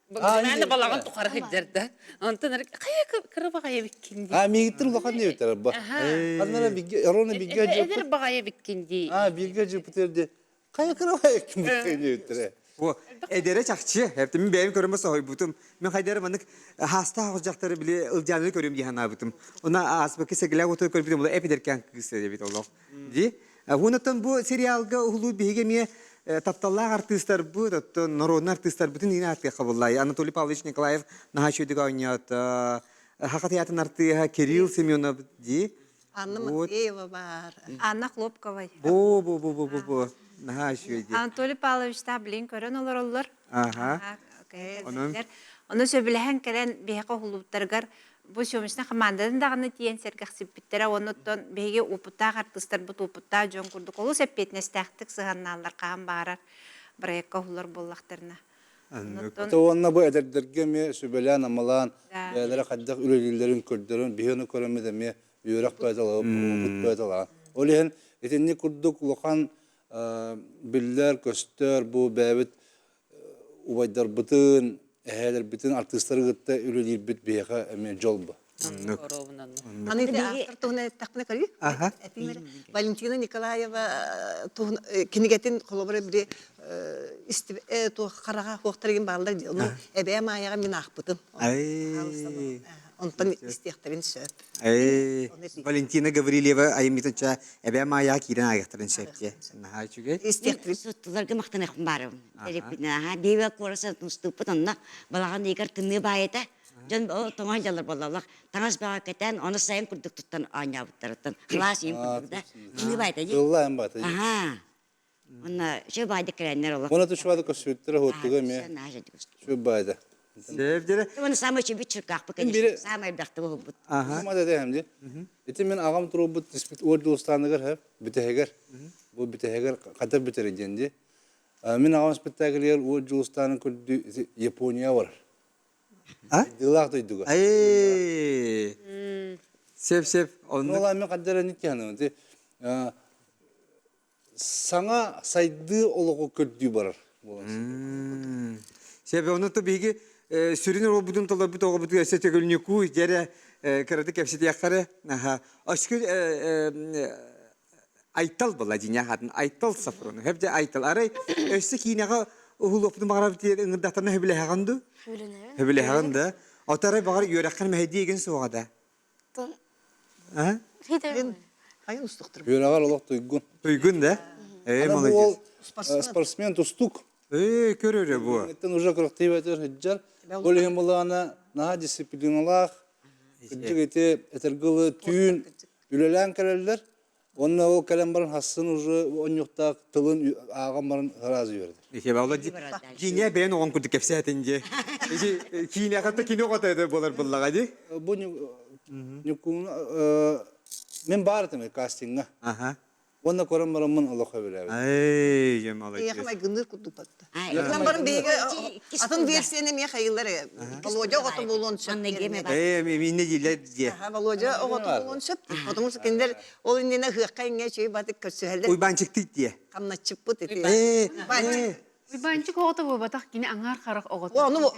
Наана балаҕан тухары сылдьар да. Онтон хайа кыра баҕайы биккин дии. А миигиттэр улахан диэбиттэр бу. Ханнара бигге Рона бигге Эдэр баҕайы биккин дии. А бигге жыпытыр ди. Хайа кыра баҕайы биккин диэбиттэр. Бу эдэрэ чахчы. Эптим мин бэйэм көрөмө соһуйбутум. Мен хайдары маннык хаастаах дьахтары били ылдьааны көрүм дии санаабытым. Она ааспыкка сэгилээх утуй көрбүтүм була эпидеркэн кыыс эбит олох. Ди. Уонаттан бу сериалга уһулуу биһиги эмиэ тапталлаах артыыстарбыт, оттон народный артыыстарбытын иин ааттыахха буллай. Анатолий Павлович Николаев наһаа үчүгэйдик оонньоото. Саха театрын артыыһа Кирилл Семенов дии. Анна Матвеева бар. Анна Хлопкова. Бу бу бу бу бу бу наһаа үчүгэй дии. Анатолий Павлович билин көрөн олороллор. Аха. Онон Ону сөбүлэһэн кэлэн биһиэхэ уһуллубуттарыгар Бу съемочнай хамаандатын даҕаны тиийэн сэргэхсиппиттэрэ уонна биһиги уопуттаах артыыстарбыт уопуттаах дьон курдук олус эппиэтинэстээхтик сыһыаннааллар хаһан баҕарар проекка уһуллар буоллахтарына. Ото уонна бу эдэрдэргэ эмиэ сүбэлээн-амалаан бэйэлэрэ хайдах үлэлииллэрин көрдөрөн биһи ону көрөммүт эмиэ үөрэх бөтөлөөх опыт бөтөлөөх. Ол иһин итинник курдук улахан биллэр-көстөр бу бэйэбит убайдарбытын, эһээлэрбитин, артыыстары кытта үлэлиирбит биһиэхэ эмиэ дьол бу. Аны ити автор туһунан эттэхпинэ көрүү. Валентина Николаева кинигэтин холобура били хараҕа хуохтарыгын бааллар дии. Ону эбээ Маайаҕа мин аахпытым. Онтон истиэхтэрин сөп. Валентина Гаврильева айымньытынча эбээ Маайаҕа киирэн ааҕыахтарын сөп дии. Наһаа үчүгэй. Истиэхтэрин Суттуларга махтаныахпын баарым. Тэриппитин биэбэ куораса тустууппут онно балаҕан ыйыгар тымныы баайата дьон тоҥо сылдьаллар буоллаллар. Таҥас бөҕө кэтэн, ону сайын курдук туттан оонньообуттарыттан. Кылаас ийин курдук да. Тымныы баайата дии. Тылла эн баата. Аха. Онно үчүгэй баайдык кэлэннэр олох. Уонна түшүбады көссүүттэрэ хуоттуга эмиэ. Үчүгэй баайда. Севдере. Уонна самый үчүгэй чыркаахпыт, конечно. Самый элбэхтик уһулбут. Ама да дэһэм ди. Ити мин аҕам туруорбут испит уордулустаныгар һэ бүтэһигэр. Бу бүтэһигэр хата бүтэр диэн ди. Мин аҕам спектакльгэр уор Дьулустаанын көрдүү Япония барар. Дылаах дойдуга. Эй! Сеп сеп. Онно мен каддара никканы. Саҥа сайдыы олоҕу көрдүү барар буолан. Себе ону то биһиги сүрүн оробутун толорбут оҕобутугар өссө төгүлньукуу дьэрэ кыратык кэпсэтиэххэрэ. Аха. Өскө Айтал была дьиҥэ аатын Айтал Сафронов. Хэп дьэ Айтал. Арай өссө киинэҕэ уһулуохпутун баҕарабыт диэн ыҥырдахтарына сөбүлэһэҕин дуу? Сөбүлэнэбин. Сөбүлэһэҕин да? Ото арай баҕар үөрэххин мэһэйдиигин суоҕа да? А? Хайын устуктур. Үөрэҕэр олох туйгун. Туйгун да? Ээ, Ана молодец. уол спортсмен тустук. Ээ, көрөрө бу. Еттен уже кырыктыйбатыр сылдьар. Ол иһин булаана наһаа дисциплиналаах. Кырдьык ити этэргылы түүн үлэлээн кэлэллэр. Уонна ол кэлэн баран хассын уже онньуктаах тылын ааҕан баран сразу үөрдэр. Ехебалла дьиҥэ бэйэн оҕон курдук кэпсээтин дии. Ити киинэҕэ кини оҕото это буолар буллаҕа дии. Бу Ньуккууну мен баар этим кастиҥҥа. Аха. Уонна көрөн бараммын олох сөбүлээбитим. Эй, дьэ молодец. Эйиэхэ майгынныыр курдук батта. Ынан баран биһиги атын версияны эмиэ хайыылар Володя оҕото буолуон сөп. Ээ, минне дииллэр дии. Володя оҕото буолуон сөп. Потому что кинилэр ол иннинэ ыһыахха иҥҥэ үчүгэй батык көрсүһэллэр. Уйбаанчыктыйт диэ. Хамначчыппыт ити. Ээ, Уйбаанчык оҕото буолбатах, кини аҥаар харах оҕото. Ону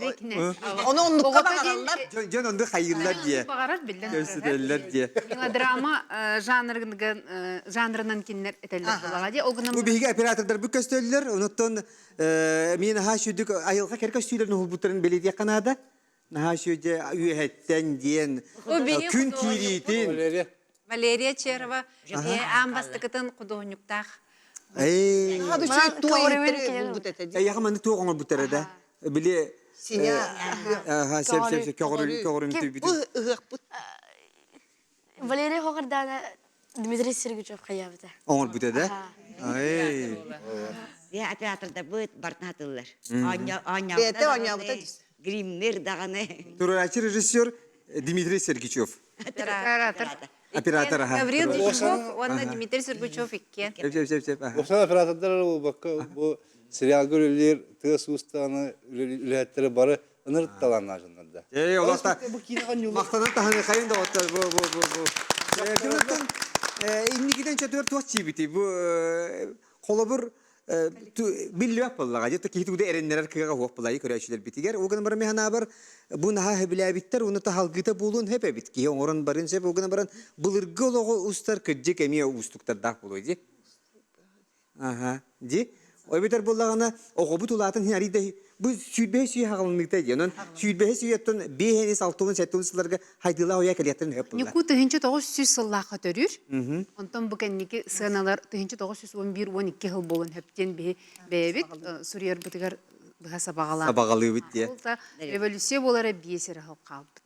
ону оннукка баҕараллар. Дьон онду хайыыллар диэ. Баҕарар биллэн Көрсүтэллэр диэ. Мелодрама жанрынан кинилэр этэллэр буолаҕа дии. Ол гынан Бу биһиги оператордарбыт көстөллөр, онуттан мин наһаа сүдүк айылҕа кэрэ көстүүлэрин уһулбуттарын бэлиэтиэххэ наада. Наһаа сүдэ үөһэттэн диэн күн киириитин. Валерия Черова аан бастакытын худуоһунньуктаах. Эйиэхэ маннык туох оҥорбуттара да? Били Синя сөп сөп сөп көҕүрүмтүйбүт. Ыһыахпыт. Валерий Хоҕордаана Дмитрий Сергучев хайаабыта. Оҥорбута да? Ай. Оператордарбыт бартын хатыллар. Бэйэтэ оонньообута Гримнер даҕаны. Туруорааччы режиссер Дмитрий Сергучев. Оператор. Оператор, аха. Гаврил Дьячков уонна Дмитрий Сергучев иккиэн. Сөп, сөп, сөп, сөп. Оксана оператордар буолбакка бу сериалга үлэлиир тыа суустааны үлэһиттэрэ бары ынырытталаан дьоннор да. Ээ, олохта махтанан таһыны хайын да оттор бу бу бу бу. Түмүктэн инникитен чөтүөр туох чиибити бу холобур биллибэт буоллаҕа дьэ киһи тугу да эрэннэрэр кыаҕа суох буолайы көрөөччүлэрбитигэр ол гынан баран мин санаабар бу наһаа сөбүлээбиттэр уонна таһалгыта буолуон сөп эбит киһи оҥорон барын сөп ол гынан баран былыргы олоҕу устар кырдьык эмиэ уустуктардаах буолуо дии Аха, ди. Эбэтэр буоллаҕына, оҕобут улаатан иһин арыйда бу сүүрбэһис үйэ хаҕылыныыта дии. Онон сүүрбэһис үйэттэн биэһэни алтылын сэттиун сылларга хайдыылаах уйа кэлиэхтэрин сөп буолла. Ньукуу 1900 сыллаахха төрүүр. Онтон бу кэнники сыаналар 1911-12 сыл буолан сөп диэн биһи бэйэбит суруйарбытыгар быһа сабаҕалаан. Сабаҕалыыбыт диэ. Ол да революция буолара биэс эрэ сыл хаалбыт.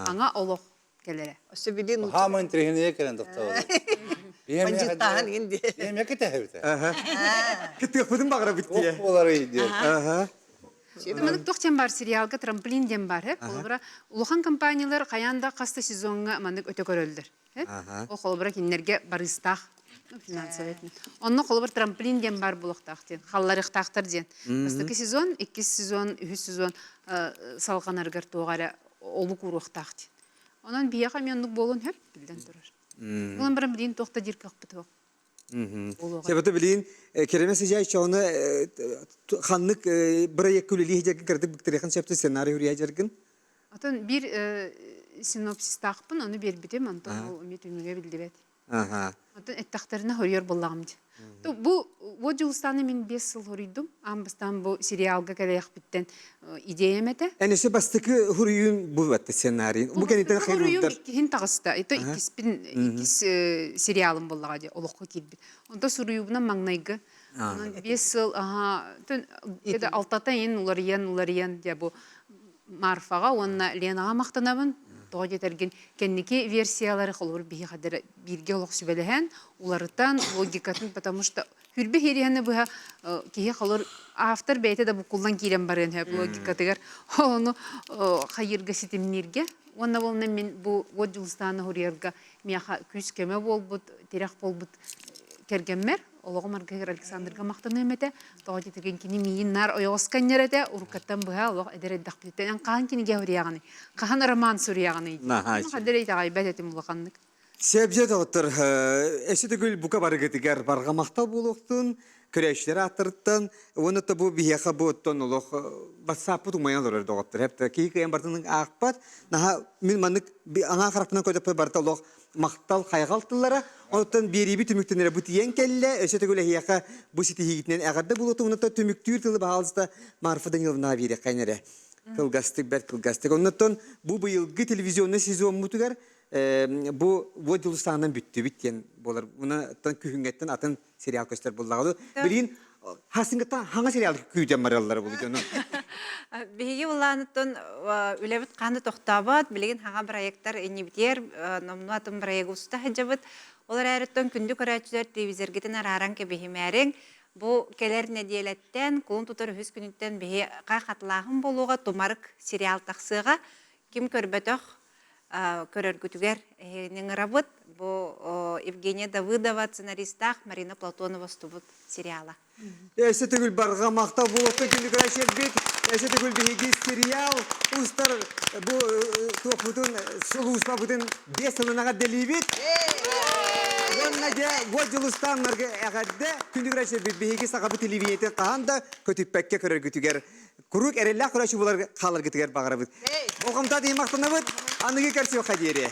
Аҥа олох кэлэрэ. Өссө билин Хаама интириэһинэйэ кэлэн тохтообут. Бандьыттааһын иҥин диэ. Биһиэмэ кэтэһэбит. Кытыахпытын баҕарабыт диэ. Буоларый диэ. Маннык туох диэн баар сериалга трамплин диэн баар һэп. Холобура улахан компаниялар хайаан да хас да сезоҥҥа маннык өтө көрөллөр. Ол холобура кинилэргэ барыыстаах финансовый. Онно холобур трамплин диэн баар буолуохтаах диэн, халларыахтаахтар диэн. Бастакы сезон, иккис сезон, үһүс сезон салҕанарыгар туох эрэ олук ууруохтаах диэн. Онон биһиэхэ эмиэ оннук буолуон сөп, биллэн турар. Онон баран билигин туох да диир кыахпыт суох. Себето билигин Кереме Сыдьаайчоҕуна ханнык бырайыакка үлэлии сылдьаргын кыратык быктарыахын сөптө сценарий суруйа сылдьаргын? Отон биир синопсистаахпын, ону биэрбитим, онтон ол эмиэ түмүгэ биллибэт. Оттон эттэхтэринэ хоруйар буоллаҕым дии. Бу Уот Дьулустааны мин 5 сыл хоруйдум. Аан бастаан бу сериалга кэлиэхпиттэн идеям этэ. Эн өссө бастакы хоруйуун бу батта сценарийын. Бу кэнниттэн Хоруйум иккиһин таҕыста. Это иккиспин иккис сериалым буоллаҕа дии олоххо киирбит. Онто суруйуубунан маҥнайгы. Онон 5 сыл аха алтата иин уларыйан уларыйан дьэ бу Марфаҕа уонна Ленаҕа махтанабын. Тоҕо диэтэргин, кэнники версиялары холобур биһиэхэ бииргэ олох сүбэлэһэн, уларытан, логикатын, потому что хүрбэ хириһэни быһа киһи холор автор бэйэтэ да буккуллан киирэн барыан сөп логикатыгар ону хайыырга ситимнииргэ уонна буолна мин бу Уот Дьулустааны суруйарга миэхэ күүс-көмө буолбут, тирэх буолбут кэргэммэр. Олоҕум аргыһыгар Александрга махтаныам этэ. Тоҕо диэтэргин кини миигин наар ойоҕос канньар этэ, уруккаттан быһа олох эдэр эрдэхпититтэн эн хаһан кинигэ суруйаҕыный, хаһан роман суруйаҕыный диэн. Хадыр итэҕэйбэт этим улаханнык. Сөбдьэ доҕоттор, өссө төгүл бука барыгытыгар барҕа махтал буолуохтун, көрөөччүлэр ааттарыттан уонна да бу биһиэхэ бу оттон олох батсааппыт умайан олорор доҕоттор. Хэп киһи кыайан бартын аахпат. Наһаа мин маннык аҥаа харахпынан көрдөппө барыта олох махтал хайҕал тыллара. Оттон биэрииби түмүктэнэрэ бу тиийэн кэллэ. Өссө төгүл эһиэхэ бу ситиһиигитинэн эҕэрдэ буолуотун уонна түмүктүүр тылы баһаалыста Марфа Даниловнаҕа биэриэххэ эрэ. Кылгастык, бэрт кылгастык. Оннуттан бу быйылгы телевизионнай сезоммутугар бу Уот Дьулустаанынан бүттүбүт диэн буолар. Уна күһүҥҥэттэн атын сериал көстөр буллаҕа. Билигин хасыҥҥыттан хаҥа сериал күүтэн бараллара бу дьону. Биһиги улааныттан үлэбит хааны тохтообот, билигин хаҥа проекттар иннибитиэр номнуо атын проегы уста сылдьабыт. Ол эрээриттэн күндү көрөөччүлэр телевизоргитин арааран кэбиһимээриҥ. Бу кэлэр нэдиэлэттэн, кулун тутар үһүс күнүттэн биһи хатылааһын буолуоҕа, Тумарык сериал тахсыаҕа. Ким көрбөтөх көрөргүтүгэр эһигини ыҥырабыт. Бу Евгения Давыдова сценаристаах Марина Платонова устубут сериала. Өссө төгүл барҕа махтал буолуохтун күндү көрөөччүлэрбит. Өссө төгүл биһиги сериал устар бу туохпутун сулууспабытын биэс сылын эҕэрдэлиибит. Уонна дьэ Уот Дьулустаан Марга эҕэрдэ күндү көрөөччүлэрбит биһиги сахабыт телевидениетин хаһан да көтүппэккэ көрөргүтүгэр Куруук эрэллээх көрөөччү буолар хааларгытыгар баҕарабыт. Болҕомто иһин махтанабыт. Аныгы көрсүөххэ диэри.